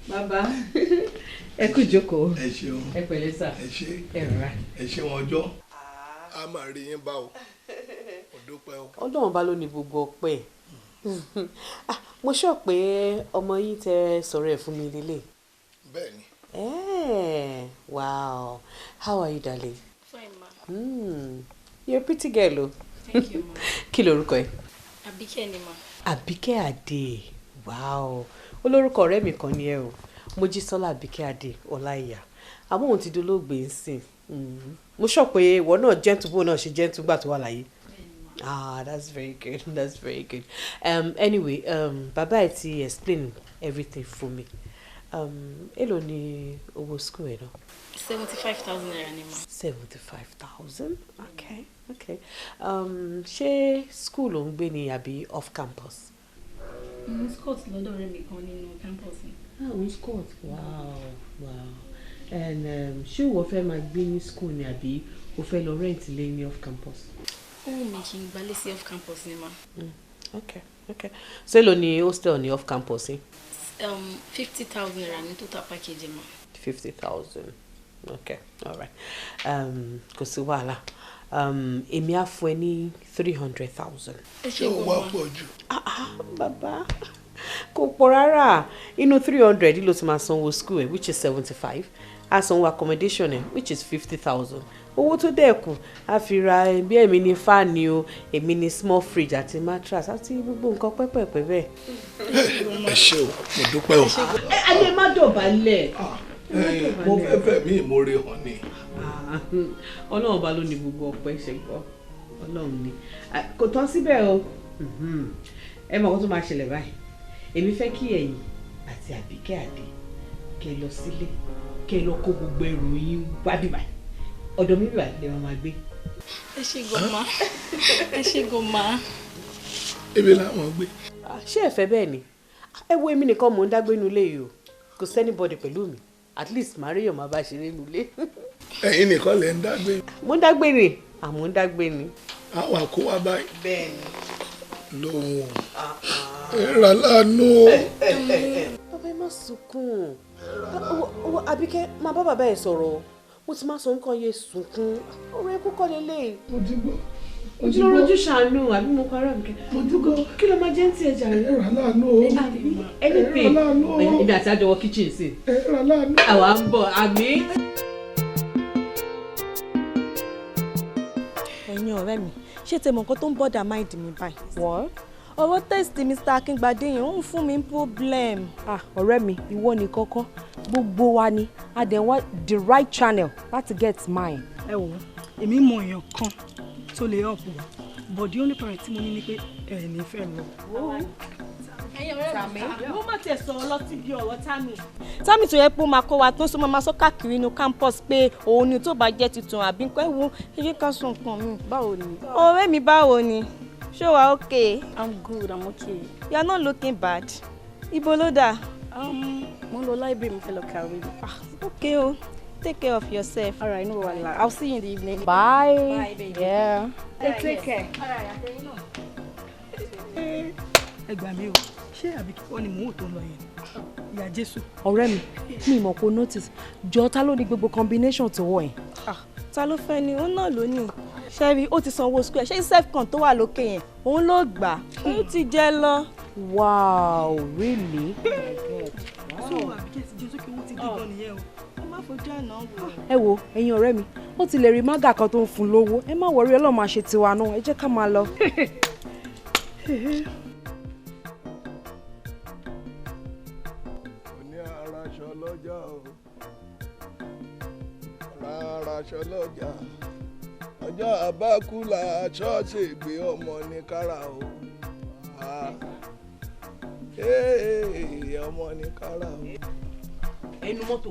Bàbá, ẹ kú ìjókòó. Ẹ ṣeun. Ẹ pẹ̀lẹ́ sà. Ẹ ṣé. Ẹ rọra. Ẹ ṣe wọn ọjọ́. A máa rí yín bá o. Mo dúpẹ́ o. Ọlọ́run bá ló ní gbogbo ọpẹ́. Mo sọ pé ọmọ yín tẹ sọ̀rọ̀ ẹ̀ fún mi lélẹ̀. Bẹ́ẹ̀ni. Wow. How are you, darling? Fine, ma. You're a pretty girl o. Thank you, ma. Kí lorúkọ ẹ? Àbíkẹ́ ni, ma. Àbíkẹ́ Adé. Wow. Olórúkọ ọ̀rẹ́ mi kan ni ẹ o. Mojísọ́lá Àbíkẹ́ Adé Ọláìyá. Àmọ́ òun ti dolóògbé ń sìn. Mo sọ pé ìwọ náà gentle bó náà ṣe gentle gbà tó wà láyé. Ah, that's very good. That's very good. Anyway, bàbá ẹ ti explain everything for me. Èló ni owó school ẹ náà? 75,000 naira ni, ma. 75,000? Okay, okay. Ṣé school ló ń gbé ni àbí off campus? Mo ń squat lọ́dọ̀ ọ̀rẹ́ mi kan nínú campus ni. Ah, òun squat. Wow, wow. And ṣé ìwọ fẹ́ máa gbé ní school ni àbí o fẹ́ lọ rent ilé ní off campus? Ó wù mí kí n gbalé sí off campus ni, ma. Okay, okay. So èló ni hostel ní off campus yín? 50,000 naira ní total package, ma. 50,000. Okay, all right. Kò sí wàhálà. Èmi á fún ẹ ní 300,000. Ṣé o wá pọ̀ jù? Bàbá, kò pọ̀ rárá. Inú 300 ló ti máa sanwó school ẹ̀, which is 75. Á sanwó accommodation ẹ̀, which is 50,000. Owó tó dẹ̀ kù á fi ra bí èmi ní fáànì o, èmi ní small fridge àti mattress àti gbogbo nǹkan pẹ́pẹ̀pẹ́ bẹ́ẹ̀. Ẹ ṣé o, mo dúpẹ́ o. Ẹ ayé má dọ̀bálẹ̀. Mo fẹ́ fẹ́ mi ìmoore hàn ni. Ọlọ́run ọba ló ní gbogbo ọpẹ́ ṣe gbọ́. Ọlọ́run ni. Kò tán síbẹ̀ o. Ẹ mọ̀ kó tó máa ṣẹlẹ̀ báyìí. Èmi fẹ́ kí ẹ̀yin àti Àbíkẹ́ Adé kẹ́ lọ sílé, kẹ́ lọ kó gbogbo ẹrù yín wá bíbá. Ọ̀dọ̀ mi bíbá lè máa gbé. Ẹ ṣé gan ma. Ẹ ṣé gan ma. Ibi làwọn gbé. Ṣé ẹ fẹ́ bẹ́ẹ̀ ni? Ẹ wo èmi nìkan mò ń dágbé inú ilé yìí o. Kò sí anybody pẹ̀lú mi. At least màá ríyàn máa bá ṣeré inú ilé. Ẹ̀yin nìkan lẹ ń dágbé. Mo ń dágbé ni, àmọ́ ń dágbé ni. Àwọn àkówá báyìí. Bẹ́ẹ̀ni. Lóhùn o. Ẹ rà láàánú o. Bàbá ẹ má sunkún. Àbíkẹ́ máa bá bàbá ẹ sọ̀rọ̀ o. Mo ti máa sọ nǹkan yé sunkún. Ọ̀rọ̀ ẹkú kọ́ lélẹ̀. Mo ti gbọ́. Ojú ló rojú ṣàánú àbí mo parọ́ mi kẹ́. Kí ló máa jẹ́ ń tiẹ̀ jàre? Ẹ rà láàánú o. Anything. Èmi àti àjọwọ́ kitchen sí. Ẹ rà láàánú. Àwa ń bọ̀ àmì. Ẹ̀yin ọ̀rẹ́ mi, ṣé tẹ mọ̀ nǹkan tó ń bọ́dà mind mi báyìí? What? Ọ̀rọ̀ test Mr. Akíngbadé yẹn ń fún mi problem. Ah, ọ̀rẹ́ mi, ìwọ ni kọ́kọ́, gbogbo wa ni a dẹ̀ wá the right channel láti get mine. Ẹ wò, èmi mọ èèyàn kan tó lè help wa, but the only parent tí mo ní ni pé ẹ ní fẹ́ lọ. Ẹ̀yin ọ̀rẹ́ mi, mo má tiẹ̀ sọ̀rọ̀ lọ síbi ọ̀rọ̀ Tami. Tami tó yẹ pé ó máa kọ́ wa tó ń sọ máa sọ káàkiri inú campus pé òun ni tó bá jẹ́ tuntun àbí nǹkan ẹ̀wọ̀n eré kan sùn nǹkan mi. Báwo ni? Ọ̀rẹ́ mi, báwo ni? Ṣé wàá okay? I'm good, I'm okay. You are not looking bad. Ibo ló dà? Mo ń lọ library, mo fẹ́ lọ kàwé. Ah, okay o. Take care of yourself. All right, no wahala. I'll see you in the evening. Bye. Bye, baby. Yeah. Take care. All right, àtẹ̀yìn náà. Ẹ gbà mí o, ṣé àbí kíkọ́ ni mò ń wò tó ń lọ yẹn? Ìyá Jésù. Ọ̀rẹ́ mi, mi mọ̀ kó notice. Jọ, ta ló ní gbogbo combination tó wọ̀ ẹ́? Ah, ta ló fẹ́ ni? Òun náà ló ní. Ṣẹ́rí, ó ti sanwó school ẹ̀. Ṣé self-con tó wà lókè yẹn? Òun ló gbà. Ó ti jẹ́ lọ. Wow, really? So Àbíkẹ́ ti jẹ́ sókè, owó ti dé gan nìyẹn o. Ó má fojú àná wò. Ẹ wo, ẹ̀yin ọ̀rẹ́ mi, ó ti lè rí mága kan tó ń fún lówó. Ẹ má wọrí, Ọlọ́run máa ṣe tiwa náà. Ẹ jẹ́ ká máa lọ. Òní araṣọ lọ́jà o, araṣọ lọ́jà, ọjọ́ àbákúlà ṣọ́ọ̀ṣì gbé ọmọ ní kára o, ọmọ ní kára o. Ẹnu mọ́tò,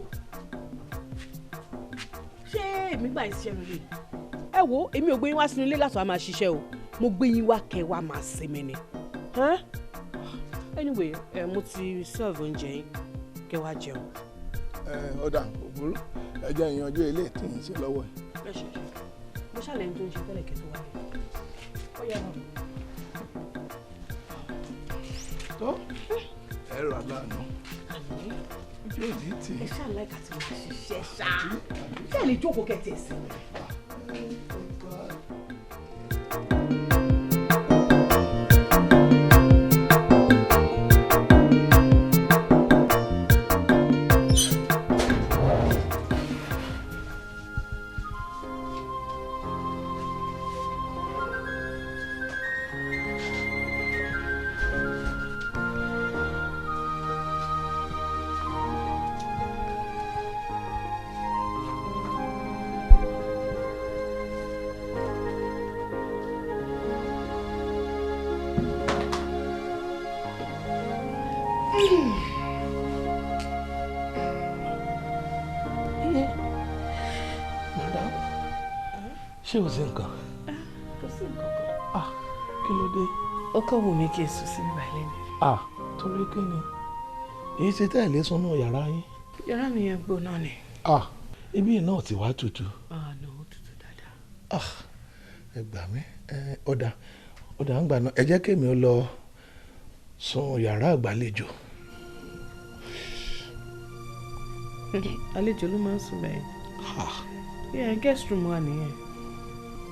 ṣé èmi gbà yín ṣiṣẹ́ nílé? Ẹ wo, èmi ò gbé yín wá sínú ilé láti wá máa ṣiṣẹ́ o, mo gbé yín wá kẹ́ wá máa sinmi ni. Anyway, mo ti serve oúnjẹ yín, kẹ́ wá jẹun. Ọ̀dà òbúrú, ẹ jẹ́ ìyanjú ilé tí ń ṣe lọ́wọ́ ẹ̀. Ẹ ṣe ṣe, mo ṣàlẹ̀ ní tó ń ṣe tẹ́lẹ̀ kẹ́ tó wáyé. Ó yẹ wọn. Tó ẹ rà lánàá, ojú òní tì. Ẹ ṣáà láìka tí mo ṣiṣẹ́ ṣá, ṣé ẹ lè jókòó kẹ́ tiẹ̀ sí mi. Ṣé o sí nǹkan? Kò sí nǹkan kan. Kí ló dé? Ó kàn wù mí kí n sùn síbí báyìí lẹ́nu. Torí kí ni? Èyí ṣe tẹ́lẹ̀ sùn nù yàrá yín. Yàrá mi yẹn gbóná ni. Ibi náà ti wá tutù. No, ó tutù dáadáa. Ẹ gbà mí, ọ̀dà ọ̀dà ń gbà náà, ẹ jẹ́ kémi ó lọ sùn yàrá àgbàlejò. Àlejò ló máa ń sùn bẹ́ẹ̀. Yeah, guest room wà nìyẹn.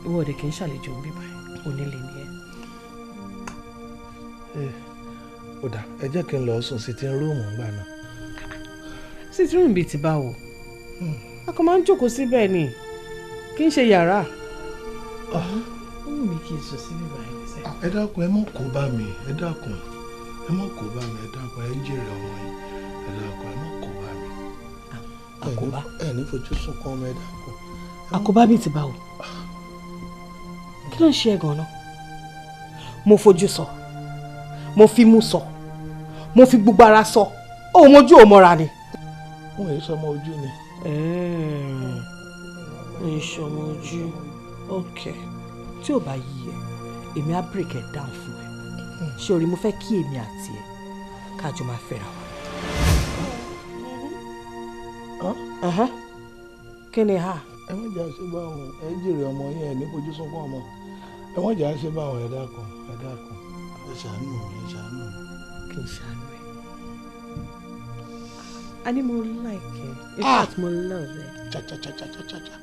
Ìwọ òde kì í ṣàlejò ń bíbá onílé ni ẹ. Ọ̀dà, ẹ jẹ́ kí n lọ sùn sitting room ńgbà náà. Sitting room bíi ti báwo? A kò máa ń jókòó síbẹ̀ ni, kì í ṣe yàrá. Ó wù mí kí n sùn síbí báyìí nísẹ́. Ẹ dákun, ẹ mọ̀ kó bá mi, ẹ dákun, ẹ mọ̀ kó bá mi, ẹ dákun, ẹ jèrè ọmọ yín, ẹ dákun, ẹ mọ̀ kó bá mi. Àkóbá? Ẹ ní fojú sunkún ọmọ, ẹ dákun. Àkóbá bíi ti báwo? Kí ló ń ṣe ẹ gan-an? Mo fojú sọ, mo fi mú sọ, mo fi gbogbo ara sọ, ó mojú ò mọ́ra ni. Wọn èyí sọmọ ojú ni. Wọn èyí sọmọ ojú, ok. Tí ò bá yí ẹ, èmi á break ẹ down fún ẹ. Ṣé orí, mo fẹ́ kí èmi àti ẹ kájọ máa fẹ́ra wa. Kí ni ha? Ẹ má jà ṣe báwọn, ẹ jèrè ọmọ yẹn, ẹ ní fojú sunkún ọmọ. Ẹ má jà ṣe báwọn, ẹ dákun, ẹ dákun, ẹ ṣàánú mi, ẹ ṣàánú mi. Kí n ṣàánú ẹ? A ní mo like ẹ, in fact mo love ẹ. Cha cha cha cha cha cha.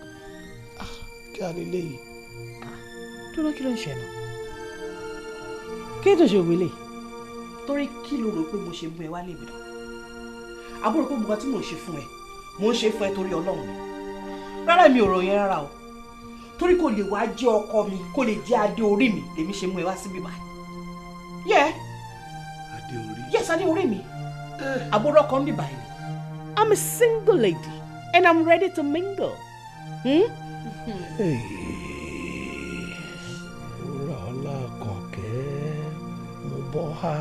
Kí a lè léyìí? Dúró, kí ló ń ṣe náà? Kí ló tó ṣe òwe lè? Torí kí ló rò pé mo ṣe mú ẹ wá lèmi náà? Àbúrò pé gbogbo tí mò ń ṣe fún ẹ, mò ń ṣe fún ẹ torí Ọlọ́run ni. Rárá, mi ò rò yẹn rárá o. Torí kò lè wá jẹ́ ọkọ mi, kò lè jẹ́ adé orí mi, lèmi ṣe mú ẹ wá síbí báyìí. Yeah. Adé orí. Yes, adé orí mi. Àbúrò ọkọ mi báyìí. I'm a single lady and I'm ready to mingle. Hmm? Wúrà ọlá Àkànkẹ́, mo bọ́ ha.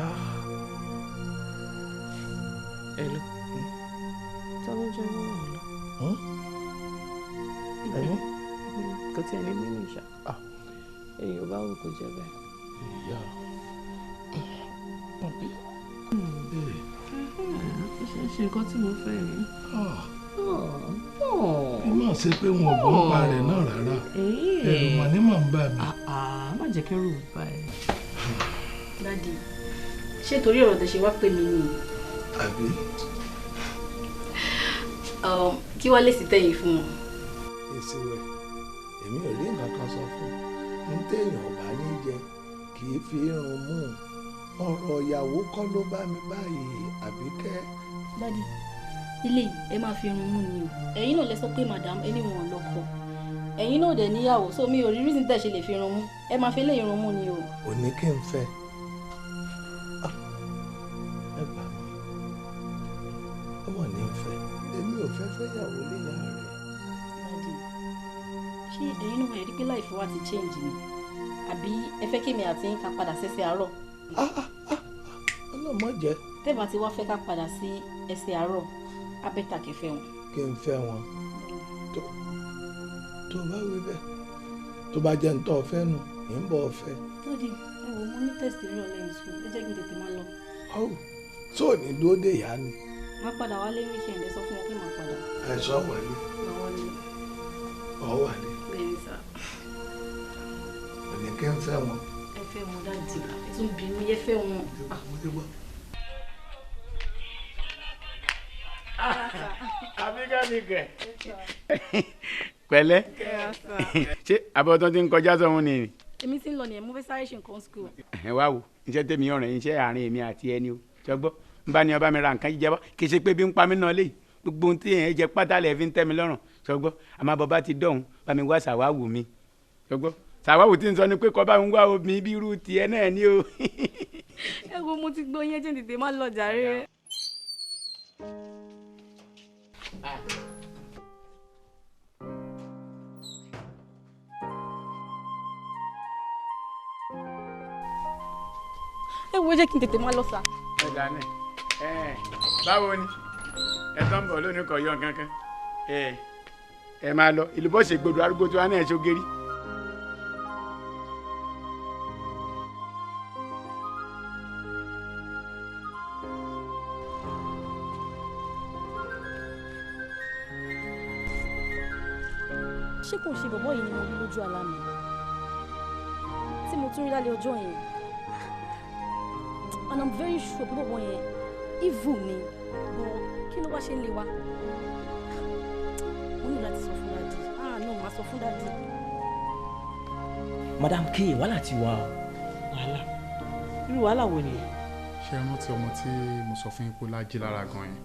Hello. Ta ló ń jẹ́ wúrà ọlá? Ẹ̀mí? Kò tiẹ̀ ní mímú ìṣá. Èyí ò bá wù kó jẹ́ bẹ́ẹ̀. Ìyá. Pọ̀npí. Ṣe ṣe nǹkan tí mo fẹ́ ni. Bí màá ṣe pé wọn ò gbọ́ pa rẹ̀ náà rárá. Ẹ̀rù mà ní mà ń bà mí. Má jẹ́ kẹ́rù bà ẹ́. Daddy, ṣé torí ọ̀rọ̀ tẹ́ ṣe wá pè mí nìyí? Àbí? Kí wá lè sì tẹ̀yìn fún wọn? Èsì rẹ̀, èmi ò rí nǹkan kan sọ fún un. Ní téèyàn ò bá ní jẹ, kì í fi irun mú un. Ọ̀rọ̀ ìyàwó kọ́ ló bá mi báyìí, Àbíkẹ́. Daddy, ilé yìí ẹ máa fi irun mú ni o. Ẹ̀yin náà lẹ sọ pé madam ẹni wọn ò lọ́kọ. Ẹ̀yin náà dẹ̀ níyàwó, so mi ò rí reason tẹ́ ṣe lè fi irun mú. Ẹ máa fi lé irun mú ni o. Òní kí n fẹ́. Ẹ gbà mí. Ó wà ní fẹ́. Èmi ò fẹ́ fẹ́yàwó léyà rẹ̀. Daddy, ṣé ẹ̀yin náà ẹ rí pé láìfẹ́ wa ti change ni? Àbí ẹ fẹ́ kémi àti yín ká padà sẹ́sẹ̀ àárọ̀? Ọlọ́mọ jẹ́. Tẹ́bà tí wàá fẹ́ ká padà sí ẹsẹ̀ àárọ̀, abẹ́ta kẹfẹ́ wọn. Kí n fẹ́ wọn. Tó bá wí bẹ́ẹ̀, tó bá jẹ́ ntọ́ ọ̀fẹ́ nù, ì ń bọ̀ ọ̀fẹ́. Daddy, ẹ wò mo ní test ìrọ̀lẹ́ ìṣù, ẹ jẹ́ kí n tètè máa lọ. Ọ́ tó ò ní dúró dé ìyá ni. Má padà wálé weekend, ẹ sọ fún wọn pé màá padà. Ẹ sọ wálé. Màá wálé. Ọ wálé. Bẹ́ẹ̀ni sá. Òní kí n fẹ́ wọn. Ẹ fẹ́ wọn Daddy, ẹ tún bí mi, ẹ fẹ́ wọn. Àbíkẹ́ mi kẹ̀. Pẹ̀lẹ́, ṣé àbọ̀tán ti ń kọjá sọ́hun ni? Èmi ti ń lọ nìyẹn, mo fẹ́ sáré ṣe nǹkan school. Ẹ wá wo, iṣẹ́ tèmi ọ̀rẹ́ iṣẹ́ àárín èmi àti ẹni o, ṣọgbọ́ n bá ní ọba mi ra nǹkan jíjẹ bá kì í ṣe pé bí ń pa mí náà lé gbogbo ohun tí èèyàn jẹ pátá lẹ̀ fi ń tẹ́ mi lọ́rùn, ṣọgbọ́ àmọ́ bàbá ti dọ̀hún bá mi wá ṣàwáwù mi, ṣọgbọ́ ṣàwáwù tí ń sọ ni pé kọ́ bá ń wá omi bí irú tiẹ̀ náà ni o. Ẹ wo mo ti gbọ́ yẹn, jẹ́ tètè má lọ jàre. Ẹ wo jẹ́ kí n tètè má lọ sá. Ẹ dání ẹ báwo ni ẹ tán bọ̀ lónìí kò yọ kankan ẹ ẹ máa lọ ìlú bọ́ ṣègbodò arúgbó tí wọn náà ṣogeri. Ṣé kò ṣe bọ̀bọ̀ yìí ni mo rí lójú àlá mi tí mo tún rí lálẹ́ ọjọ́ yẹn? And I'm very sure pé bọ̀bọ̀ yẹn evil ni, but kí ló wá ṣe ń lé wa? Mo ní láti sọ fún Daddy. Ah no, màá sọ fún Daddy. Madam K, wàhálà ti wà o. Wàhálà? Irú wàhálà wo nìyẹn? Ṣé ẹ rántí ọmọ tí mo sọ fún yín pé ó lájí lára gan yẹn?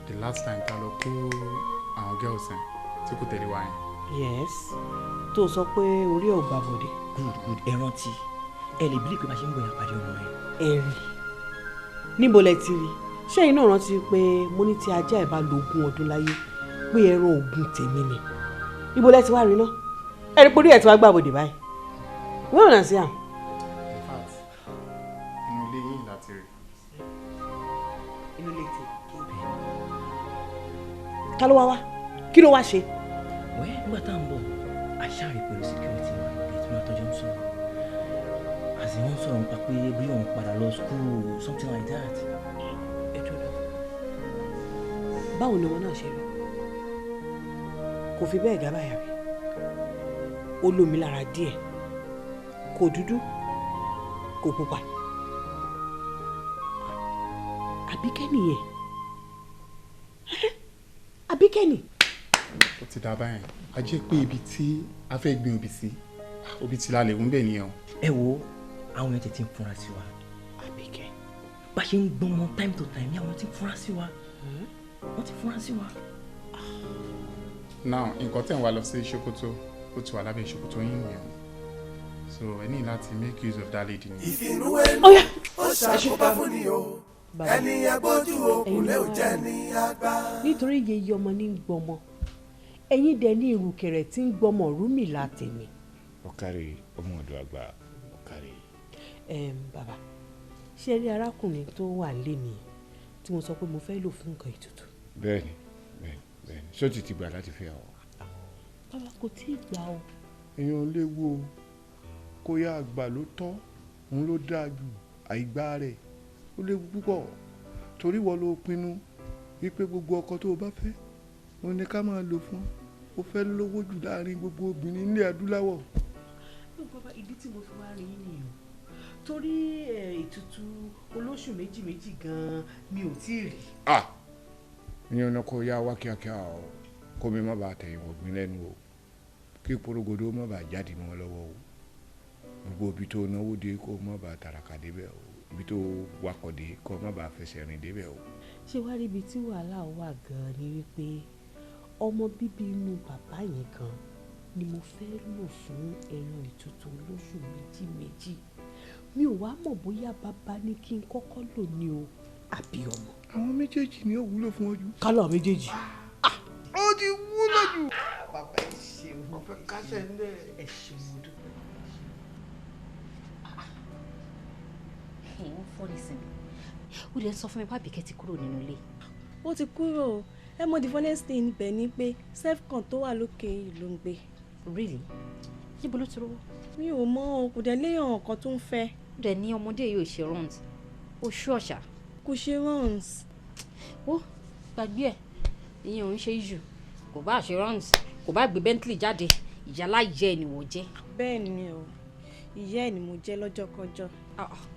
The last time ta lọ kó àwọn girls yẹn tí kò tẹ̀lé wa yẹn. Yes, tó sọ pé orí ẹ̀ ò gbà bọ̀dé. Good good, ẹ rántí. Ẹ lè bílí pé bá ṣe ń bọ̀ yẹn pàdé ọmọ yẹn. Ẹ rí. Níbo lẹ ti rí? Ṣé ẹ̀yin náà rántí pé mo ní tí ajá ẹ̀ bá lo ogún ọdún láyé pé ẹran ògùn tèmi ni? Ibo lẹ ti wá rí náà? Ẹ rí pé orí ẹ̀ ti wá gbà bọ̀dé báyìí. Wọ́n ràn sí à. In fact, inú ilé yín láti rí. Inú ilé tèmi. Ta ló wá wá? Kí ló wá ṣe? Wẹ́ nígbà tá à ń bọ̀, a ṣáà rí pẹ̀lú security man tí wọ́n tọ́jú ń sọ̀rọ̀. Àti wọ́n sọ̀rọ̀ nípa pé bí òun padà lọ school something like that. Ẹ jọ̀ọ́ lọ. Báwo ni ọmọ náà ṣe rí? Kò fi bẹ́ẹ̀ gábàyà rí. Ó lómi lára díẹ̀. Kò dúdú, kò pupa. Àbíkẹ́ nìyẹn. Àbíkẹ́ ni. Ó ti dá báyẹn, a jẹ́ pé ibi tí a fẹ́ gbin obì sí Obi ti lálẹ́ ń bẹ̀ nìyẹn o. Ẹ wo, àwọn èèyàn tètè ń fúnra sí wa. Àbíkẹ́, bá ṣe ń gbọ́n mọ́ time to time ni àwọn ti ń fúnra sí wa. Wọ́n ti fúnra sí wa. Now, nǹkan tẹ̀ ń wá lọ sí Sokoto, ó ti wà lábẹ́ ṣòkòtò yín nìyẹn, so ẹ ní láti make use of that lady ni. Ìfinúwẹ́nu ó ṣàkóbá fún ni o, ẹni agbójú òkùnlé ò jẹ́ ní àgbà. Nítorí yeye ọmọ ní ń gbọmọ, ẹ̀yin dẹ̀ ní ìrùkẹ̀rẹ̀ tí ń gbọmọ Ọ̀rúnmìlà tèmi. Ọ̀kàrẹ̀, ọmọ ọ̀dọ̀ àgbà, ọ̀kàrẹ̀. Bàbá, ṣé ẹ rí arákùnrin tó wà nílé mi tí mo sọ pé mo fẹ́ lò fún nǹkan ètùtù? Bẹ́ẹ̀ni, bẹ́ẹ̀ni, bẹ́ẹ̀ni. Ṣó ti gbà láti fẹ́ ọ? Bàbá, kò tí ì gbà o. Èèyàn léwu o. Kó yá àgbà ló tọ́, òun ló dáa jù. Àìgbá rẹ̀ ó léwu púpọ̀, torí wọ́n ló pinnu wípé gbogbo ọkọ tó o bá fẹ́ òun ni ká máa lò fún. O fẹ́ lówó jù láàrin gbogbo obìnrin nílẹ̀ adúláwọ̀. Ní bàbá, ìdí tí mo fi wá rí yín nìyẹn, torí ètùtù olóṣù méjì méjì gan-an mi ò tí ì rí. Ah, ìyẹn ọ̀nà kò yá wá kíákíá o, kó mi má bàa tẹ̀yìn wọ̀gbìn lẹ́nu o, kí porogodo má bàa jáde mọ́ lọ́wọ́ o. Gbogbo ibi tó náwó dé, kó má bàa tàràkà débẹ̀ o. Ibi tó wakọ̀ dé, kó má bàa fẹsẹ̀ rìn débẹ̀ o. Ṣé wàá rí ibi tí wàhálà wà gan-an ni wípé ọmọ bíbí inú bàbá yẹn gan ni mo fẹ́ lò fún ẹran ètùtù olóṣù méjì méjì. Mi ò wá mọ̀ bóyá bàbá ní kí n kọ́kọ́ lò ní o àbí ọmọ. Àwọn méjèèjì ni ó wúlò fún ọ jù. Kálọ̀ méjèèjì. Ó ti wúlò jù. Bàbá, ẹ ṣeun. Ọ̀fẹ́ kásẹ̀ ńlẹ̀. Ẹ ṣeun, mo dúpẹ́. Ó fọ́ ní sinmi, ó dẹ̀ ń sọ fún mi pé Àbíkẹ́ ti kúrò nínú ilé. Ó ti kúrò. Ẹ mọ, the funniest thing ibẹ̀ ni pé self-con tó wà lókè yìí ló ń gbé. Really? Níbo ló ti rówó? Mi ò mọ o, kò dẹ̀ léèyàn kan tó ń fẹ́. Ó dẹ̀ ní ọmọdé yìí ò ṣe runs, ó ṣú ọ̀ṣà. Kò ṣe runs. Ó gbàgbé ẹ̀, ìyẹn ò ń ṣe issue. Kò bá ṣe runs, kò bá gbé Bentley jáde, ìyálà ìyá ẹ̀ ni wọ́n jẹ́. Bẹ́ẹ̀ ni o, ìyá ẹ̀ ni mo jẹ́ lọ́jọ́kọjọ́.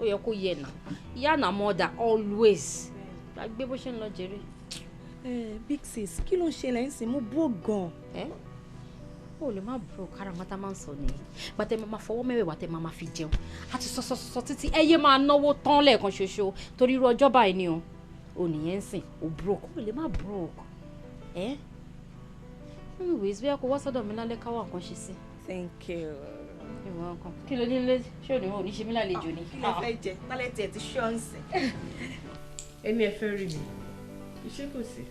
Ó yẹ kó yẹ nà, ìyá nà mother always. Gbàgbé bó ṣe ń lọ jèrè. Ẹ big sis, kí ló ń ṣẹlẹ̀ ń sìn? Mo bó gan. Ẹ ó lè má bro, káramátá máa ń sọ nìyẹn. Gbàtẹ́ máa fọwọ́ mẹ́wẹ̀ẹ́wà tẹ́ máa fi jẹun àti sọsọsọ títí ẹ yé máa náwó tán lẹ́ẹ̀kan ṣoṣo, torí irú ọjọ́ báyìí ni o ò nìyẹn ń sìn. Ò broke, ó lè má broke. Ẹ anyways, bí a kò wá sọ́dọ̀ mi lálẹ́, káwá nǹkan ṣe sí. Thank you. Ìwọ nǹkan kí ló ní lé? Ṣé òní ò ní ṣe mí lálejò ni? Kí lẹ fẹ́ jẹ lálẹ́? Tiẹ̀ ti ṣọ́ọ̀nsì. Ẹni ẹ fẹ́ rí mi, iṣẹ́ kò sí?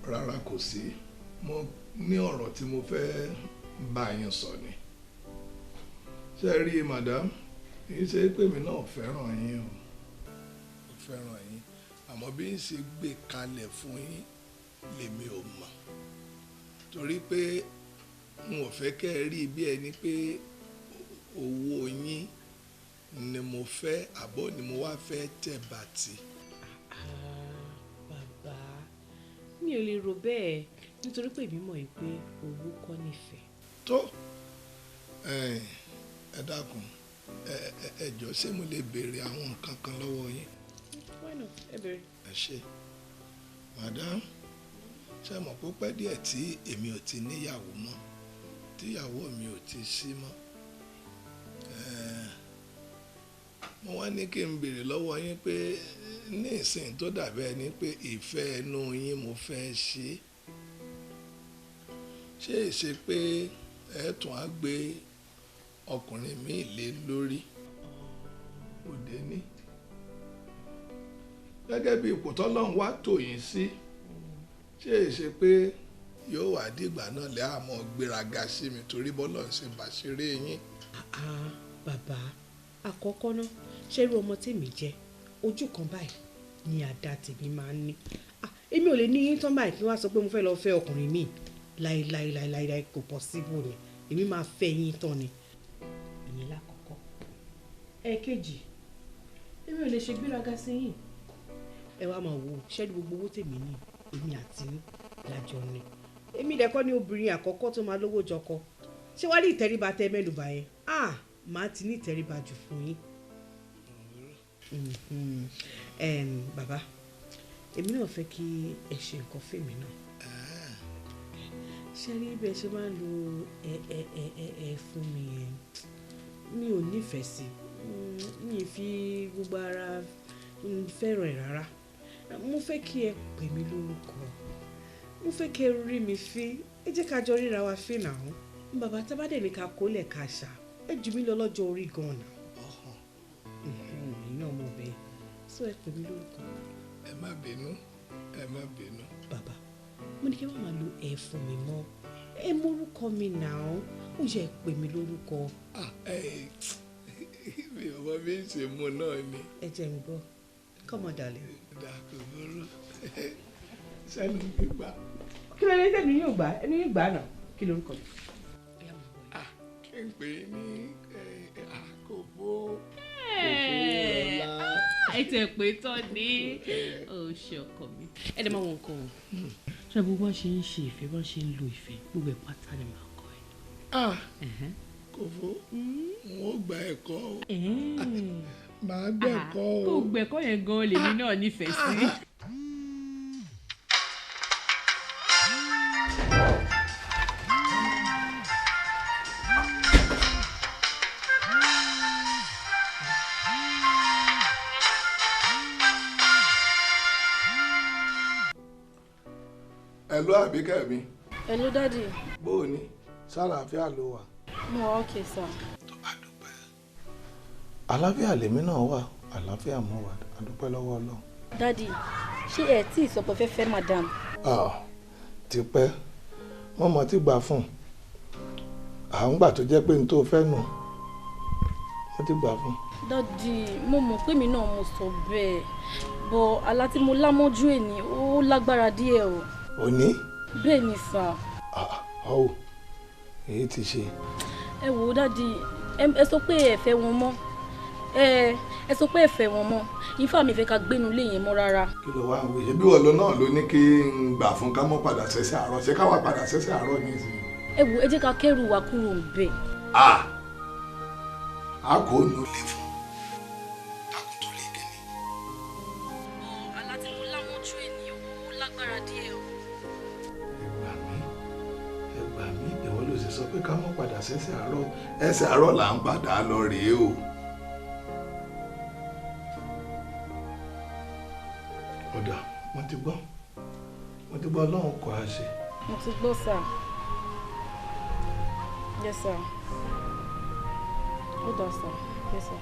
Rárá, kò sí. Mo ní ọ̀rọ̀ tí mo fẹ́ bá yín sọ ni. Ṣe rí, madam, kì í ṣe pé mi náà fẹ́ràn yín o, mo fẹ́ràn yín, àmọ́ bí n ṣe gbé kalẹ̀ fún yín lèmi ò mọ̀, torí pé n ò fẹ́ kẹ́ ẹ rí bí ẹni pé owó yín ni mo fẹ́ àbọ̀ ni mo wá fẹ́ tẹ̀ bàtì. Bàbá, mi ò lè rò bẹ́ẹ̀, nítorí pé èmi mọ̀ yìí pé owó kọ́ nífẹ̀ẹ́. Tó ẹ dákun, ẹ jọ̀ọ́, ṣé mo lè béèrè àwọn nǹkan kan lọ́wọ́ yín? Why not? Ẹ béèrè. Ẹ ṣé, madam. Ṣé mọ̀ pé ó pẹ́ díẹ̀ tí èmi ò ti níyàwó mọ́, tíyàwó mi ò ti sí mọ́? Mo wá ní kí n béèrè lọ́wọ́ yín pé ní ìsìn tó dàbí ẹni pé ìfẹ́ ẹnu yín mo fẹ́ ṣe, ṣé ìṣe pé ẹ tún á gbé ọkùnrin míì lé lórí òde ní gẹ́gẹ́ bí ipò tọ́lọ́run wá tò yín sí? Ṣé ìṣe pé yóò wá dìgbà náà lẹ́ àmọ́ gbéraga sí mi torí bọ́lọ̀ ń ṣe bàṣírí yín? Ah, bàbá, àkọ́kọ́ náà, ṣé irú ọmọ tèmi jẹ́, ojú kan báyìí ni àdá tèmi máa ń ní. Ah, èmi ò lè ní yín tán báyìí kí wọ́n á sọ pé mo fẹ́ lọ fẹ́ ọkùnrin míì. Láíláíláíláí, kò possible ni. Èmi máa fẹ́ yín tán ni. Ìyẹn lákọ̀ọ́kọ́. Ẹ̀ẹ̀kejì, èmi ò lè ṣe gbéraga sí yín. Ẹ wá máa wò ó, ṣẹ́ni gbogbo owó tèmi ní, èmi àti yín lájọ ni. Èmi dẹ̀kọ́ ni obìnrin àkọ́kọ́ tó máa lówó jọkọ. Ṣé wàá rí ìtẹríba tẹ mẹ́lùbà yẹn? Ah, màá ti ní ìtẹríba jù fún yín. Bàbá, èmi náà fẹ́ kí ẹ ṣe nǹkan fèmí náà. Ṣé rí bí ẹ ṣe máa ń lo ẹ ẹ ẹ ẹ ẹ fún mi yẹn? nífẹ̀ẹ́ sí, mi ì fi gbogbo ara fẹ́ràn ẹ̀ rárá. Mo fẹ́ kí ẹ pè mí lórúkọ, mo fẹ́ kí ẹ rí mi fín, ẹ jẹ́ ká jọ ríra wa fín náà. Bàbá, tá bá dẹ̀ ní ká kólẹ̀ ká ṣá, ẹ jù mí lọ lọ́jọ́ orí gan-an náà. Ẹ̀yin náà mọ̀ bẹ́ẹ̀, sọ ẹ pè mí lórúkọ. Ẹ má bínú, ẹ má bínú. Bàbá, mo ní kí wọ́n máa lo ẹ fún mi mọ́, ẹ mórúkọ mi náà, ó yẹ ẹ pè mí lórúkọ. Mi ò mọ bí n ṣe mú náà ni. Ẹ jẹ́ n gbọ́, come on darling. Dàkú burú sẹ́nu gbígbà. Kí ló dé tẹ̀lé yóò gbà? Ẹni yóò gbà náà, kí lorúkọ mi? Kí n pè é ní àkóbó. Ẹ tẹ̀ pé tán ní ó ṣe ọkọ mi. Ẹ dẹ̀ máa wọ nǹkan o. Ṣé gbogbo bá ṣe ń ṣe ìfẹ́, bá ṣe ń lo ìfẹ́, gbogbo ẹ̀ pátá ni màá kọ́ ẹ. Kòfó, n ó gba ẹ̀kọ́ o. Màá gbẹ̀kọ́ o. Kó gbẹ̀kọ́ yẹn gan-an lèmi náà nífẹ̀ẹ́ sí. Hello, Àbíkẹ́ mi. Hello, daddy. Bó o ní, sálàáfíà ló wà? Mo wà okay, sir. Àlàáfíà lèmi náà wà, àlàáfíà mo wà, a dúpẹ́ lọ́wọ́ Ọlọ́run. Daddy, ṣé ẹ tí ì sọ pé fẹ́ fẹ́ madam? Tipẹ́, wọ́n mọ̀ tí gbà fún un. À ń gbà tó jẹ́ pé n tó fẹ́ nù, wọ́n ti gbà fún un. Daddy, mo mọ̀ pé mi náà mo sọ bẹ́ẹ̀, bọ̀ àlá tí mo lámọ́jú ẹ̀ ní ó lágbára díẹ̀ o. Òní? Bẹ́ẹ̀ ni sà. Ọ̀hún, èyí ti ṣe. Ẹ wò ó daddy, ẹ sọ pé ẹ fẹ́ wọn mọ́, ẹ sọ pé ẹ fẹ́ wọn mọ́, ifá mi fẹ́ ká gbénu lé yẹn mọ́ rárá. Kí ló wá ń wí? Ṣebí wọ́n lọ náà ló ní kí n gbà fún ká mọ́ padà sẹ́sẹ̀ àárọ̀, ṣé ká wá padà sẹ́sẹ̀ àárọ̀ nísìnyí? Ẹ wò, ẹ jẹ́ ká kẹ́rù wa kúrò ń bẹ̀. A kò nù lè fún. Àlá tí mo lámọ́jú ẹ̀ ní ó lágbára díẹ̀ o. Ẹ gbà mí, ìwọ ló sì sọ pé ká mọ́ padà sẹ́sẹ̀ àárọ̀, ẹsẹ̀ àárọ̀ là ń padà lọ rèé o. Ọ̀dà, mo ti gbọ́, mo ti gbọ́, Ọlọ́run kọ́ a ṣe. Mo ti gbọ́ sà. Yes sir. Ó dà sà. Yes sir.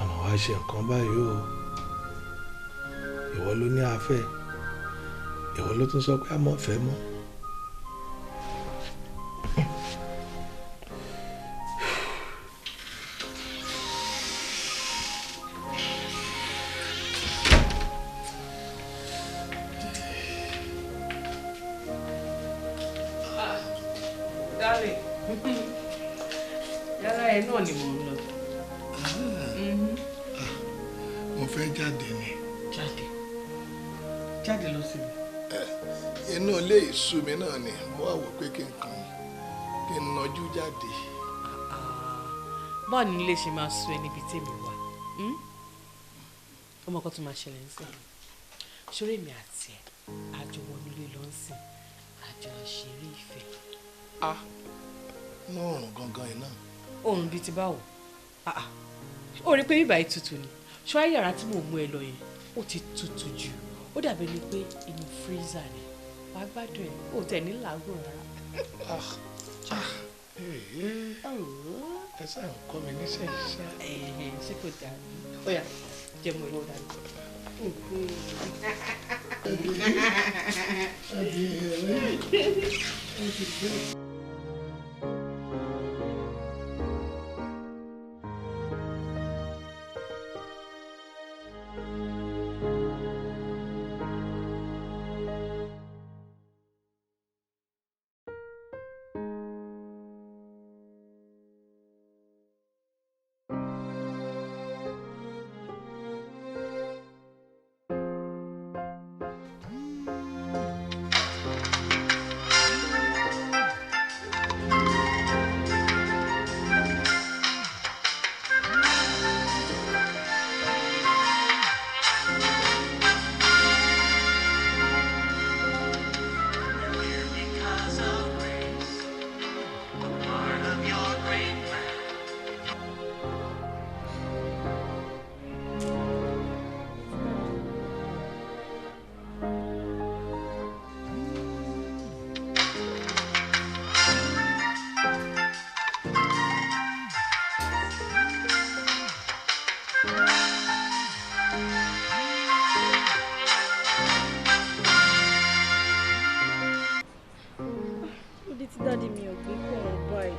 Àmọ́ wàá ṣe nǹkan báyìí o. Ìwọ ló ní afẹ́, ìwọ ló tún sọ pé a mọ̀ fẹ́ mọ́. Darling, yàrá ẹ náà ni mò ń lọ. Mo fẹ́ jáde ni. Jáde? Jáde lọ síbi? Inú ilé ìsú mi náà ni mo wá wò pé kí n kàn kí n nọjú jáde. Báwo ni ilé ṣe máa sú ẹ níbi tèmi wà? Ọmọ kan tó máa ṣẹlẹ̀ ń sìn. Ṣoré mi àti ẹ̀ àjọ wọnú ilé lọ ń sìn, àjọ lọ ṣeré ìfẹ́. Ní òòrùn gangan yìí náà. Òòrùn bíi ti báwo? Ó rí i pé bíbá yìí tutù ni. Ṣọ́ yàrá tí mò ń mú ẹ lọ yẹn, ó ti tutù jù. Ó dàbí ni pé inú freezer ni. Wàá gbádùn ẹ̀, ó tẹ̀ ní làágùn rárá. Ẹ sáà ń kọ́ mi níṣẹ́ iṣẹ́. Ṣé kò dáa? Ó yá, jẹ́ mo lọ́wọ́ dáadáa. Daddy mi ò gbé kó wọn báyìí?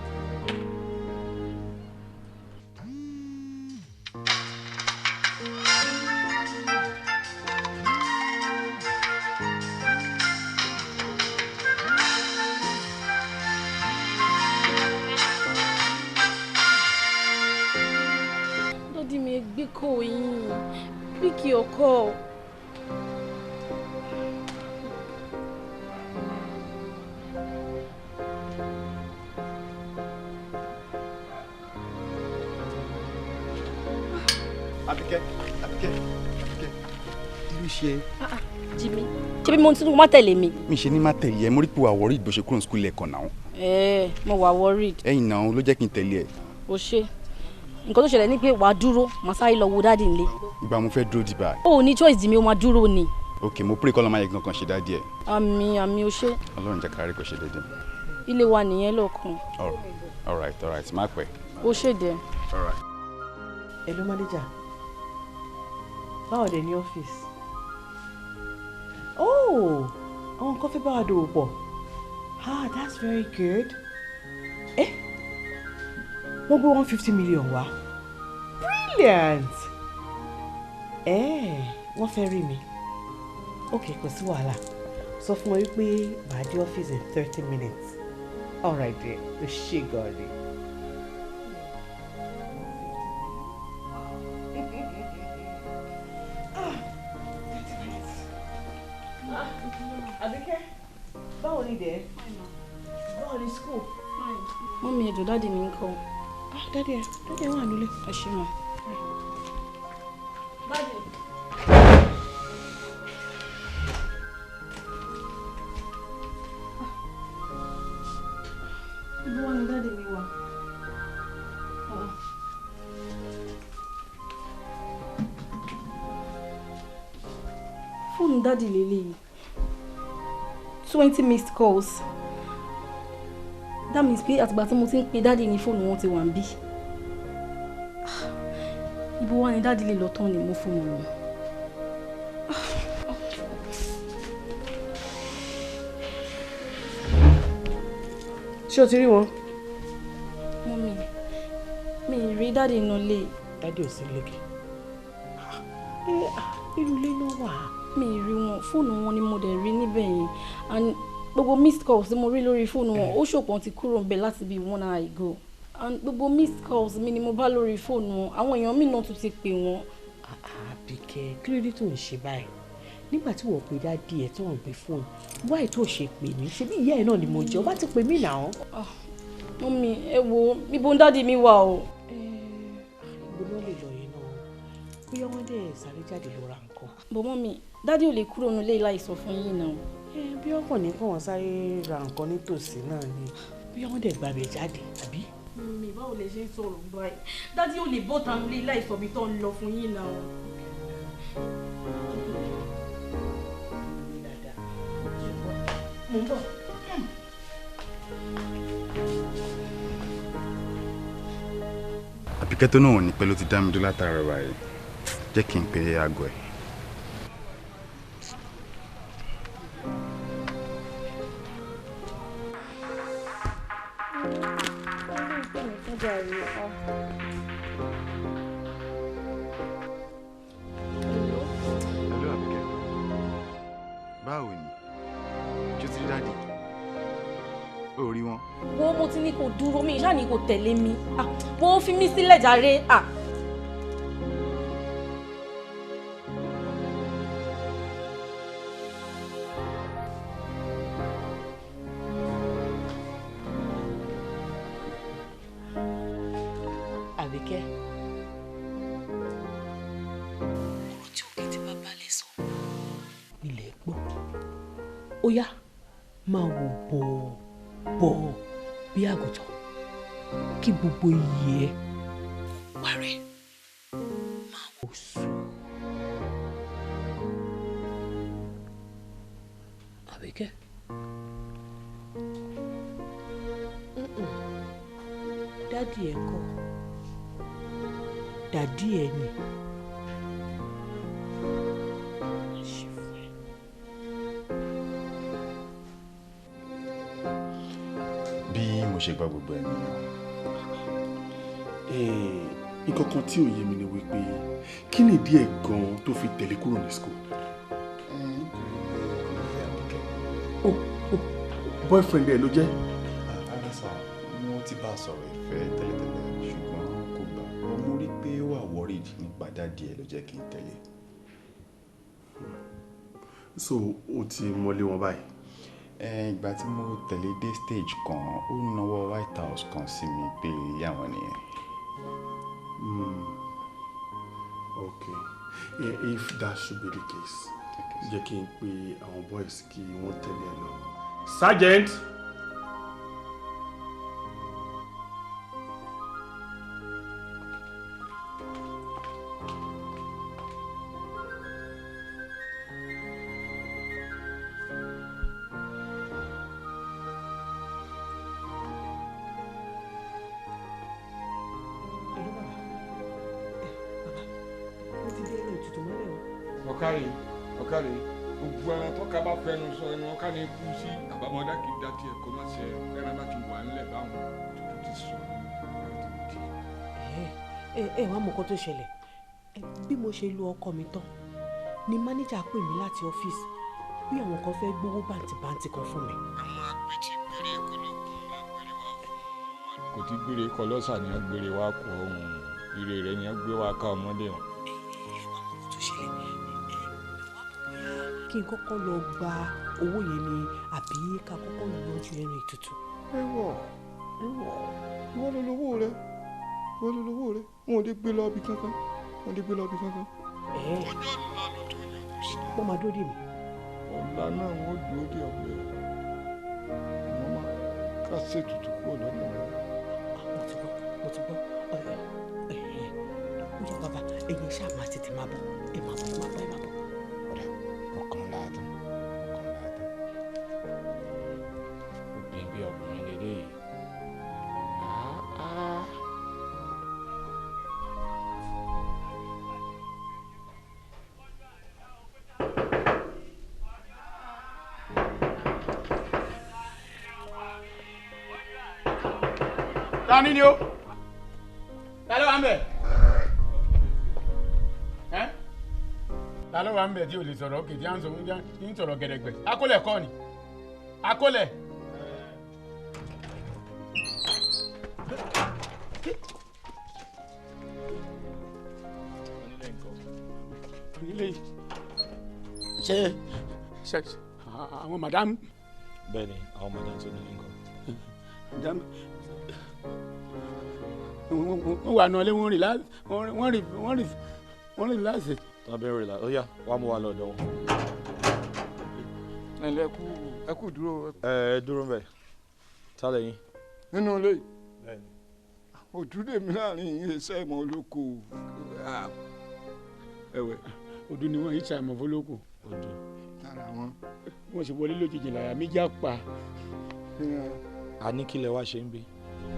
Daddy mi gbé kó yín. Pick your call. Àbíkẹ́, Àbíkẹ́, Àbíkẹ́, kí ló ṣe ẹ́? Jimmy, ṣé bí mo ti ní kó má tẹ̀lé mi? Mi ṣe ní má tẹ̀lé ẹ, mo rí pé wà worried bó ṣe kúrò ní school lẹ́ẹ̀kan náà. Ẹ mo wà worried. Ẹ̀yìn náà ló jẹ́ kí n tẹ̀lé ẹ. O ṣe. Nǹkan tó ṣẹlẹ̀ ni pé wàá dúró, màá sáré lọ wo daddy nílé. Ìgbà mo fẹ́ dúró dìbà. O ò ní choice Jimmy, o máa dúró ni. Ok, mo pray kọ́ ló máa yẹ kankan ṣe daddy ẹ. Àmín, àmín, o ṣe. Ọlọ́run jẹ́ kárí kò ṣe dédé. Ilé wa nìyẹn lọ́ọ̀kan. All right, má pẹ́. O ṣe dẹ̀. All right. Hello manager. Báwo dẹ̀ ní ọ́fíìsì? Oh, àwọn kan fẹ́ bá wa dòwò pọ̀. Ah, that's very good. Eh? Wọ́n gbé 150 million wá. Brilliant! Eh, wọ́n fẹ́ rí mi. Okay, kò sí wàhálà. Sọ fún wọn wípé màá dé ọ́fíìsì in 30 minutes. All right dear, o ṣé gan ni. Àbíkẹ́, báwo ni dẹ̀? Báwo ni school? Mummy ẹ̀jọ̀ daddy mi ń kọ́. Ah, daddy ẹ wà nílé. Ẹ ṣé ma. Daddy. Ibo wá ni daddy mi wà? Fóònù daddy lélẹ́yìí. 20 missed calls. That means pé àtìgbà tí mo ti ń pe daddy ní fóònù wọn ti wà ń bí. Ibo wá ni daddy lè lọ tán ni mo fóònù wọn. Ṣé o ti rí wọn? Mummy, mi ì rí daddy inú ilé. Daddy ò sí lókè. Inú ilé náà wà. Mi ì rí wọn, fóònù wọn ni mo dẹ̀ rí níbẹ̀ yẹn. And gbogbo missed calls tí mo rí lórí fóònù wọn, ó ṣòpọ̀ ti kúrò ń bẹ̀ láti bíi 1 hour ago. And gbogbo missed calls mi ni mo bá lórí fóònù wọn, àwọn èèyàn mi náà tún ti pè wọ́n. Àbíkẹ́, kí ló dé tó ń ṣe báyìí? Nígbà tí wọ́n pe daddy ẹ̀ tó ń gbé fóònù, wáyé tó ṣe pè mí? Ṣebí ìyá ẹ̀ náà ni mo jẹ́, ó bá ti pè mí náà. Mummy, ẹ wo, ibo ń daddy mi wà o. Ibo ló lè lọ yẹn náà? Bóyá wọ́n dẹ̀ sáré jáde lọ ra nǹkan. But mummy, daddy ò lè kúrò nílé láì sọ fún yín náà. Bí wọ́n kàn ní kí wọ́n sáré ra nǹkan nítòsí náà ni, bí wọ́n dẹ̀ gbàgbé jáde, àbí? Mummy, báwo lè ṣe ń sọ̀rọ̀ báyìí? Daddy ò lè bọ́ta nílé láì sọ ibi tó ń lọ fún yín náà. Mo ń bọ̀. Àbíkẹ́ tó náà ò ní pẹ́ ló ti dá mi dúró látàárọ̀ báyìí. Jẹ́ kí n pe aago ẹ̀. Hello Àbíkẹ́. Báwo ni? Ṣé o ti rí daddy? O ò rí wọn? Wo mo ti ní kó dúró mi, ṣáà ní kó tẹ̀lé mi. Wo fi mí sílẹ̀ jàre. Àbíkẹ́. Ọ̀rọ̀ tí òkè tí bàbá lè sọ nílẹ̀ gbọ́. Ó yá, máa wò bọ̀ bọ̀ bí àgùntàn kí gbogbo iyì ẹ kó parẹ́. Máa wò sùn. Àbíkẹ́. Daddy ẹ kọ́. Daddy ẹ ni. Bí mo ṣe gbọ́ gbogbo ẹ̀ nìyẹn. Nǹkan kan tí ò yé mi ni wípé kí ni ìdí ẹ̀ gan-an tó fi tẹ̀lé kúrò ní school? Oh, boyfriend ẹ̀ ló jẹ́? Rárá sá, mo ti bá a sọ̀rọ̀ ìfẹ́ tẹ́lẹ̀tẹ́lẹ̀ ṣùgbọ́n kò gbà. Mo rí pé ó wà worried nípa daddy ẹ̀ ló jẹ́ kí n tẹ̀lé. So o ti mọlé wọn báyìí? Ìgbà tí mo tẹ̀lé dé stage kan, ó nawọ́ White House kan sí mi pé ilé àwọn nìyẹn. Okay, yeah, if that should be the case, jẹ́ kí n pe àwọn boys kí wọ́n tẹ̀lé ẹ lọ. Sergeant! Ọ̀kàrẹ̀ ọ̀kàrẹ̀, gbogbo ẹran tọ́ka bá fẹnu sọ ẹnu ọ̀ka ní kú sí àbámọ́dá kì í dá tiẹ̀ kó má ṣe ẹran bá ti wà ńlẹ̀ báwọn tuntun ti sọ láti di. Ẹ wá mọ nǹkan tó ṣẹlẹ̀. Bí mo ṣe lu ọkọ mi tán ni mánéjà pè mí láti ọ́fíìsì bí àwọn kan fẹ́ gbowó bàǹtìbàǹtì kan fún mi. Àwọn apẹ̀tì gbére kọlọ́kùn lágbèrè wá fún wọn. Kò tí gbére kọlọ́sà ni wọ́n gbére wá kọ ohun ire rẹ̀ ni wọ́n gbé wá ká ọmọdé wọn. Kí n kọ́kọ́ lọ gba owó yẹn ni àbí ká kọ́kọ́ yanjú ẹran ètùtù. Ẹwọ ẹwọ, ìwọ ló lówó rẹ, ìwọ ló lówó rẹ, wọn ò lè gbé lọ ibì kankan, wọn ò lè gbé lọ ibì kankan. Ọjọ́ ńlá ló tó yọjú sí. Wọ́n máa dúró dè mí. Ọ̀la náà wọ́n dúró dè ọ̀pẹ. Wọ́n máa ká ṣètùtù kúrò lọ́nà rẹ. Mo ti gbọ́, mo ti gbọ́. Ó yá bàbá, ẹ̀yin ṣáà máa tètè máa bọ̀, ẹ máa bọ̀, ẹ máa bọ̀, ẹ máa bọ̀. Ọkàn láàtàn, ọkàn láàtàn. Obìnrin bí ọkùnrin lélẹ́yìí. Ta ni o? Ta ló wà ń bẹ̀? Ẹ́? Ta ló wà ń bẹ̀ tí o lè sọ̀rọ̀ òkè tí à ń sọ̀rọ̀ gẹ̀dẹ̀gbẹ̀? Akólẹ̀ kọ́ ni. Akólẹ̀. Onílé yìí. Ṣé ṣe àwọn madam? Bẹ́ẹ̀ni, àwọn madam tó nílé nǹkan. Madam wọ́n wà nọlé, wọ́n rìn láti. Tàbí rìn láti, ó yá, wàá mú wa lọ́dọ̀ wọn. Ẹ ǹlẹ́, ẹ kú dúró. Ẹ dúró mbẹ, ta lẹ́yìn. Nínú ilé yìí òdúdè mi láàrin iṣẹ́ ìmọ̀ olóko ẹ̀wẹ̀ òdú ni wọ́n iṣẹ́ ìmọ̀ olóko. Òdú. Lára wọn. Wọ́n sì wọlé lójijì láyà méjì àpá. A ní kí lẹ wá ṣe ń bí.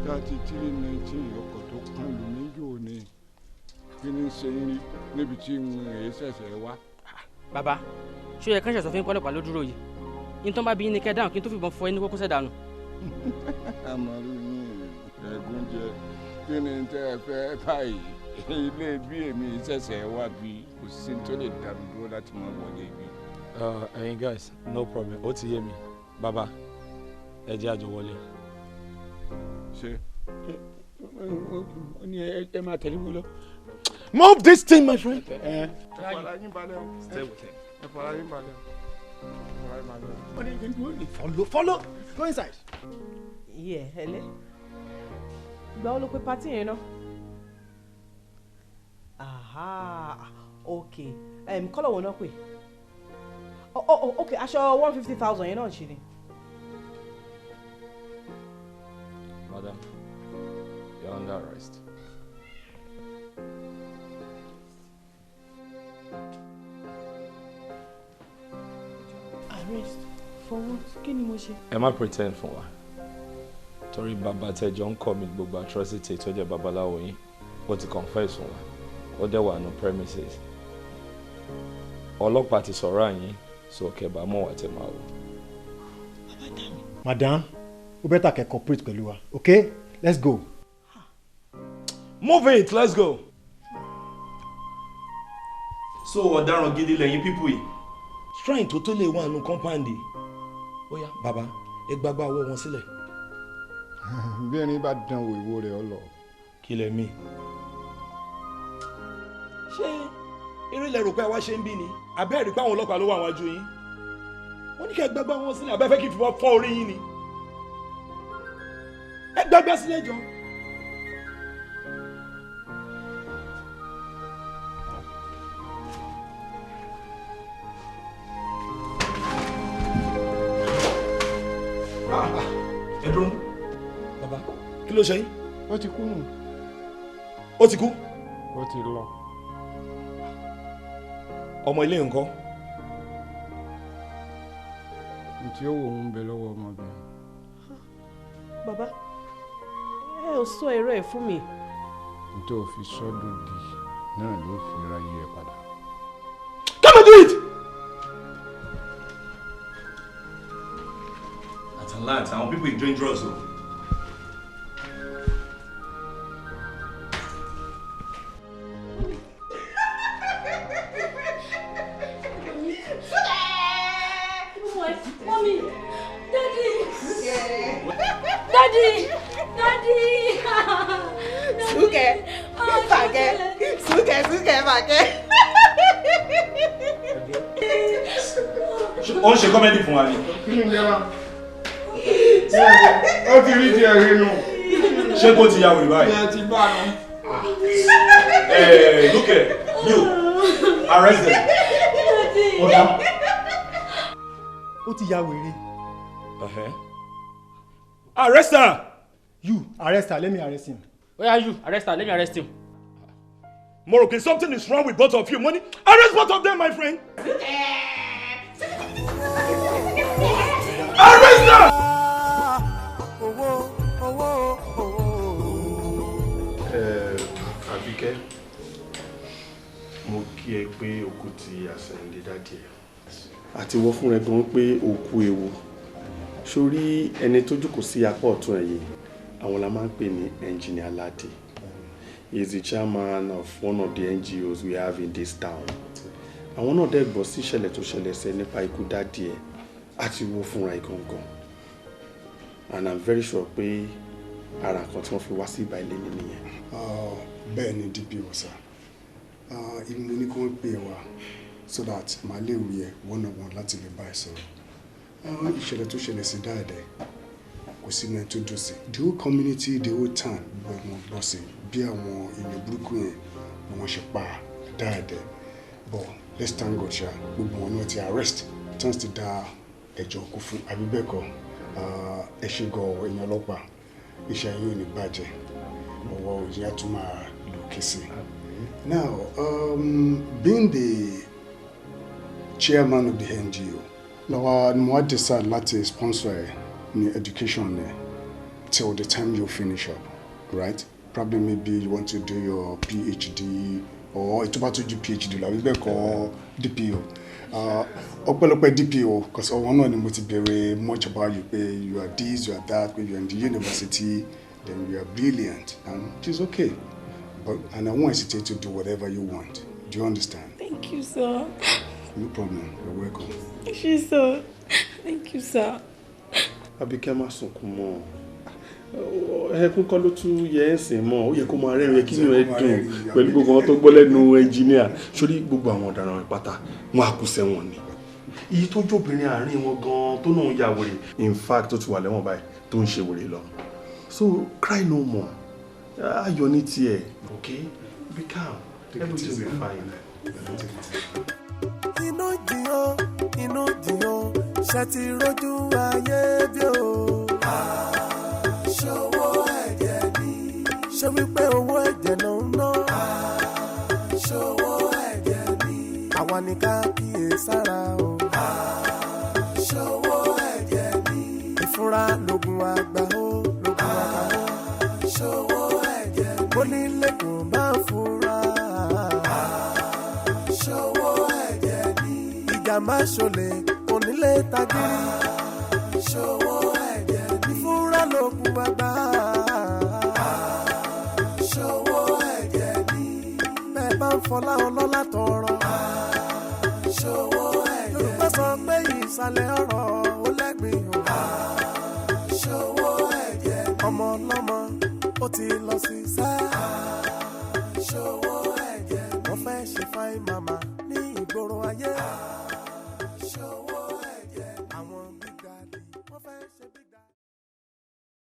3319 ọkọ̀ tó kàn lù mí jò ní kí ni ṣe ń rí níbi tí n èé ṣẹ̀ṣẹ̀ wá. Bàbá, ṣé ó yẹ kán ṣẹ̀sọ́ fún pọ́lọ́pàá ló dúró yìí? Ní tó ń bá bí ní kẹ́ dáhùn kí n tó fìbọn fọ ẹni kókó sẹ̀dánù. Àmọ́rú yín ẹ̀gún jẹ, kí ni tẹ́ ẹ fẹ́ báyìí? Ilé bí èmi ṣẹ̀ṣẹ̀ wá bí kò sí tó lè dá mi dúró láti máa wọlé ibi. Ẹ̀yin guys, no problem, ó ti yé mi. Bàbá, ẹ jẹ́ àjọ wọlé. Ṣé ó ní ẹ máa tẹ̀lé mi lọ. Move this thing, my friend. Ẹ fara yín balẹ̀ o. Stay with him. Ẹ fara yín balẹ̀ o. Ẹ fara yín balẹ̀ o. Ó ní kí n dúró ní. Follow, follow, go inside. Yeah, ẹlẹ́. Ìgbà wo ló pe party yẹn náà? Aha, okay. Kọ́lọ̀ wo náà pè? Oh, okay, aṣọ 150,000 yẹn náà ṣì ni. Madam, you're under arrest. Arrest for what? Kí ni mo ṣe? Ẹ má pretend fún wa. Torí bàbá tẹjọ ń commit gbogbo atrocity tó jẹ́ babaláwo yín, ó ti confess fún wa. Ó dẹ̀ wà ní premises. Ọlọ́pàá ti sọ̀rọ̀ àyín, so kẹ̀bá mọ̀ wá tẹ̀ máa wò. Madam, Ó better kẹ́ cooperate pẹ̀lú wa. Okay, let's go. Move it, let's go. So ọ̀daràn gidi lẹ́yìn people yìí. Shrine tó tó lè wà nù compound yìí. Ó yá bàbá, ẹ gbàgbà ọwọ́ wọn sílẹ̀. Bí ẹni bá dán wò, ìwo rẹ̀ ọ lọ. Kí lẹ mí? Ṣé eré lẹ rò pé àwa ṣe ń bí ni? Àbẹ́ rí pé àwọn ọlọ́pàá ló wà wájú yín. Wọ́n ní kí ẹ gbàgbà wọn sílẹ̀, àbẹ́ fẹ́ kí n fìbọn fọ́ orí yín ni. Ẹ gbàgbà sílẹ̀ jọ. Ẹ dúró, bàbá, kí ló ṣe yín? Ó ti kú nù. Ó ti kú? Ó ti lọ. Ọmọ ilé ńkọ́? Ntí ó wò ń bẹ lọ́wọ́ ọmọbìnrin. Bàbá, ẹ ò sọ èrò ẹ fún mi. Ntí ó fi sọ́dọ̀ di náà ló fi ráyé ẹ padà. Come and do it! At last, àwọn people is dangerous o. Mommy, Daddy, Daddy, Daddy. Súnkẹ́, Fàkẹ́, Súnkẹ́, Súnkẹ́, Fàkẹ́. Ó ń ṣe comedy fún wa ni. Kí ni ìjọba? Ó ti rí tiẹ̀ rí nù. Ṣé kó ti ya wèrè báyìí? Ẹ ti bá a nù. Look here, you, arrest them. Ọ̀gá, ó ti ya wèrè. Arrest her! You arrest her, let me arrest him. Where are you? Arrest her, let me arrest him. Moroke, something is wrong with both of you. Money, arrest both of them, my friend. Arrest her! Owó, owó, owó. Àbíkẹ́, mo kí ẹ pé òkú ti àsẹ̀yìndé daddy ẹ̀. Àti wọ́n fún rẹ gan pé òkú ewu. Sórí ẹni tó jókòó sí apá ọ̀tún ẹ̀ yìí, àwọn la máa ń pè ní Engineer Ladi. He is the chairman of one of the NGOs we have in this town. Àwọn náà dẹ̀ gbọ́ sí ìṣẹ̀lẹ̀ tó ṣẹlẹ̀ sẹ́ nípa ikú daddy ẹ̀ àti wọ́n fúnra ẹ̀ gangan. And I'm very sure pé ara nǹkan tí wọ́n fi wá sí ìbá ilé ní nìyẹn. Bẹ́ẹ̀ ni, DPO sir, ibi mo ní kí wọ́n pè wá so that màá lè rí ẹ one on one láti lè bá ẹ sọ̀rọ̀. Ìṣẹ̀lẹ̀ tó ṣẹlẹ̀ sí daddy, kò sí ní ẹni tó dùn sí. The whole community, the whole town, gbogbo ẹ̀ gbọ́ sí bí àwọn èèyàn burúkú yẹn ni wọ́n ṣe pa daddy. But let's thank God ṣá, gbogbo wọn ni wọ́n ti arrest, tí wọ́n ti dá ẹjọ́ kú fún, àbí bẹ́ẹ̀ kọ́? Ẹ ṣe gan èèyàn ọlọ́pàá, iṣẹ́ yín ò ní bàjẹ́, ọwọ́ òye á tún máa lòkè sí i. Now, being the chairman of the NGO, lọ́wọ́ ni mo wá decide láti sponsor ẹ ní education ẹ till the time you finish up, right? Probably maybe you want to do your PhD or ètò bá tó ju PhD lọ, àbí bẹ́ẹ̀ kọ́, DPO? Ọpẹ́lọpẹ́ DPO, cause ọwọ́ náà ni mo ti bẹ̀rẹ̀ much about you, pé you are this, you are that, pé you are in the university, then you are brilliant, and it is okay. But and I won't hesitate to do whatever you want. Do you understand? Thank you, sir. No problem. You're welcome. Thank you, sir. Thank you, sir. Àbíkẹ́, má sunkún mọ́. Ẹkún kọ́ ló tún yẹ ẹ́ sìn mọ́. Ó yẹ kó máa rẹ́rìn, yẹ kí inú ẹ dùn pẹ̀lú gbogbo àwọn tó gbọ́ lẹ́nu ẹnjìníà. Sórí gbogbo àwọn ọ̀daràn pátá, wọn á kú sẹ́wọ̀n ni. Iye tó jóbìnrin àárín wọn gan-an tó náà ń ya wèrè, in fact, tó ti wà lẹ́wọ̀n báyìí tó ń ṣe wèrè lọ. So cry no more. Ayọ̀ ní tiẹ̀. Okay, be calm, everything will be fine. Inú jìyàn, inú jìyàn, ṣe ti rójú ayé bí o. Ṣòwò ẹ̀jẹ̀ ni. Ṣé wípé owó ẹ̀jẹ̀ ló ń ná? Ṣòwò ẹ̀jẹ̀ ni. Àwa ni ká kíyè sára o. Ṣòwò ẹ̀jẹ̀ ni. Ìfúnra lògùn àgbà o, lògùn àgbà o. Ṣòwò ẹ̀jẹ̀ ni. Onílé kò bá fura. Ṣòwò ẹ̀jẹ̀ ni. Ìjàmbá ṣọlẹ̀ onílé tagírí. Ṣòwò ẹ̀jẹ̀ ni. Ìfúnra fọlá ọlọ́lá tọrọ. Ṣòwò ẹ̀jẹ̀. Yorùbá sọ pé ìsàlẹ̀ ọ̀rọ̀ ó lẹ́gbìn o. Ṣòwò ẹ̀jẹ̀. Ọmọ ọlọ́mọ ó ti lọ sí sẹ́. Ṣòwò ẹ̀jẹ̀. Wọ́n fẹ́ ṣe fáin màmá ní ìgboro ayé. Ṣòwò.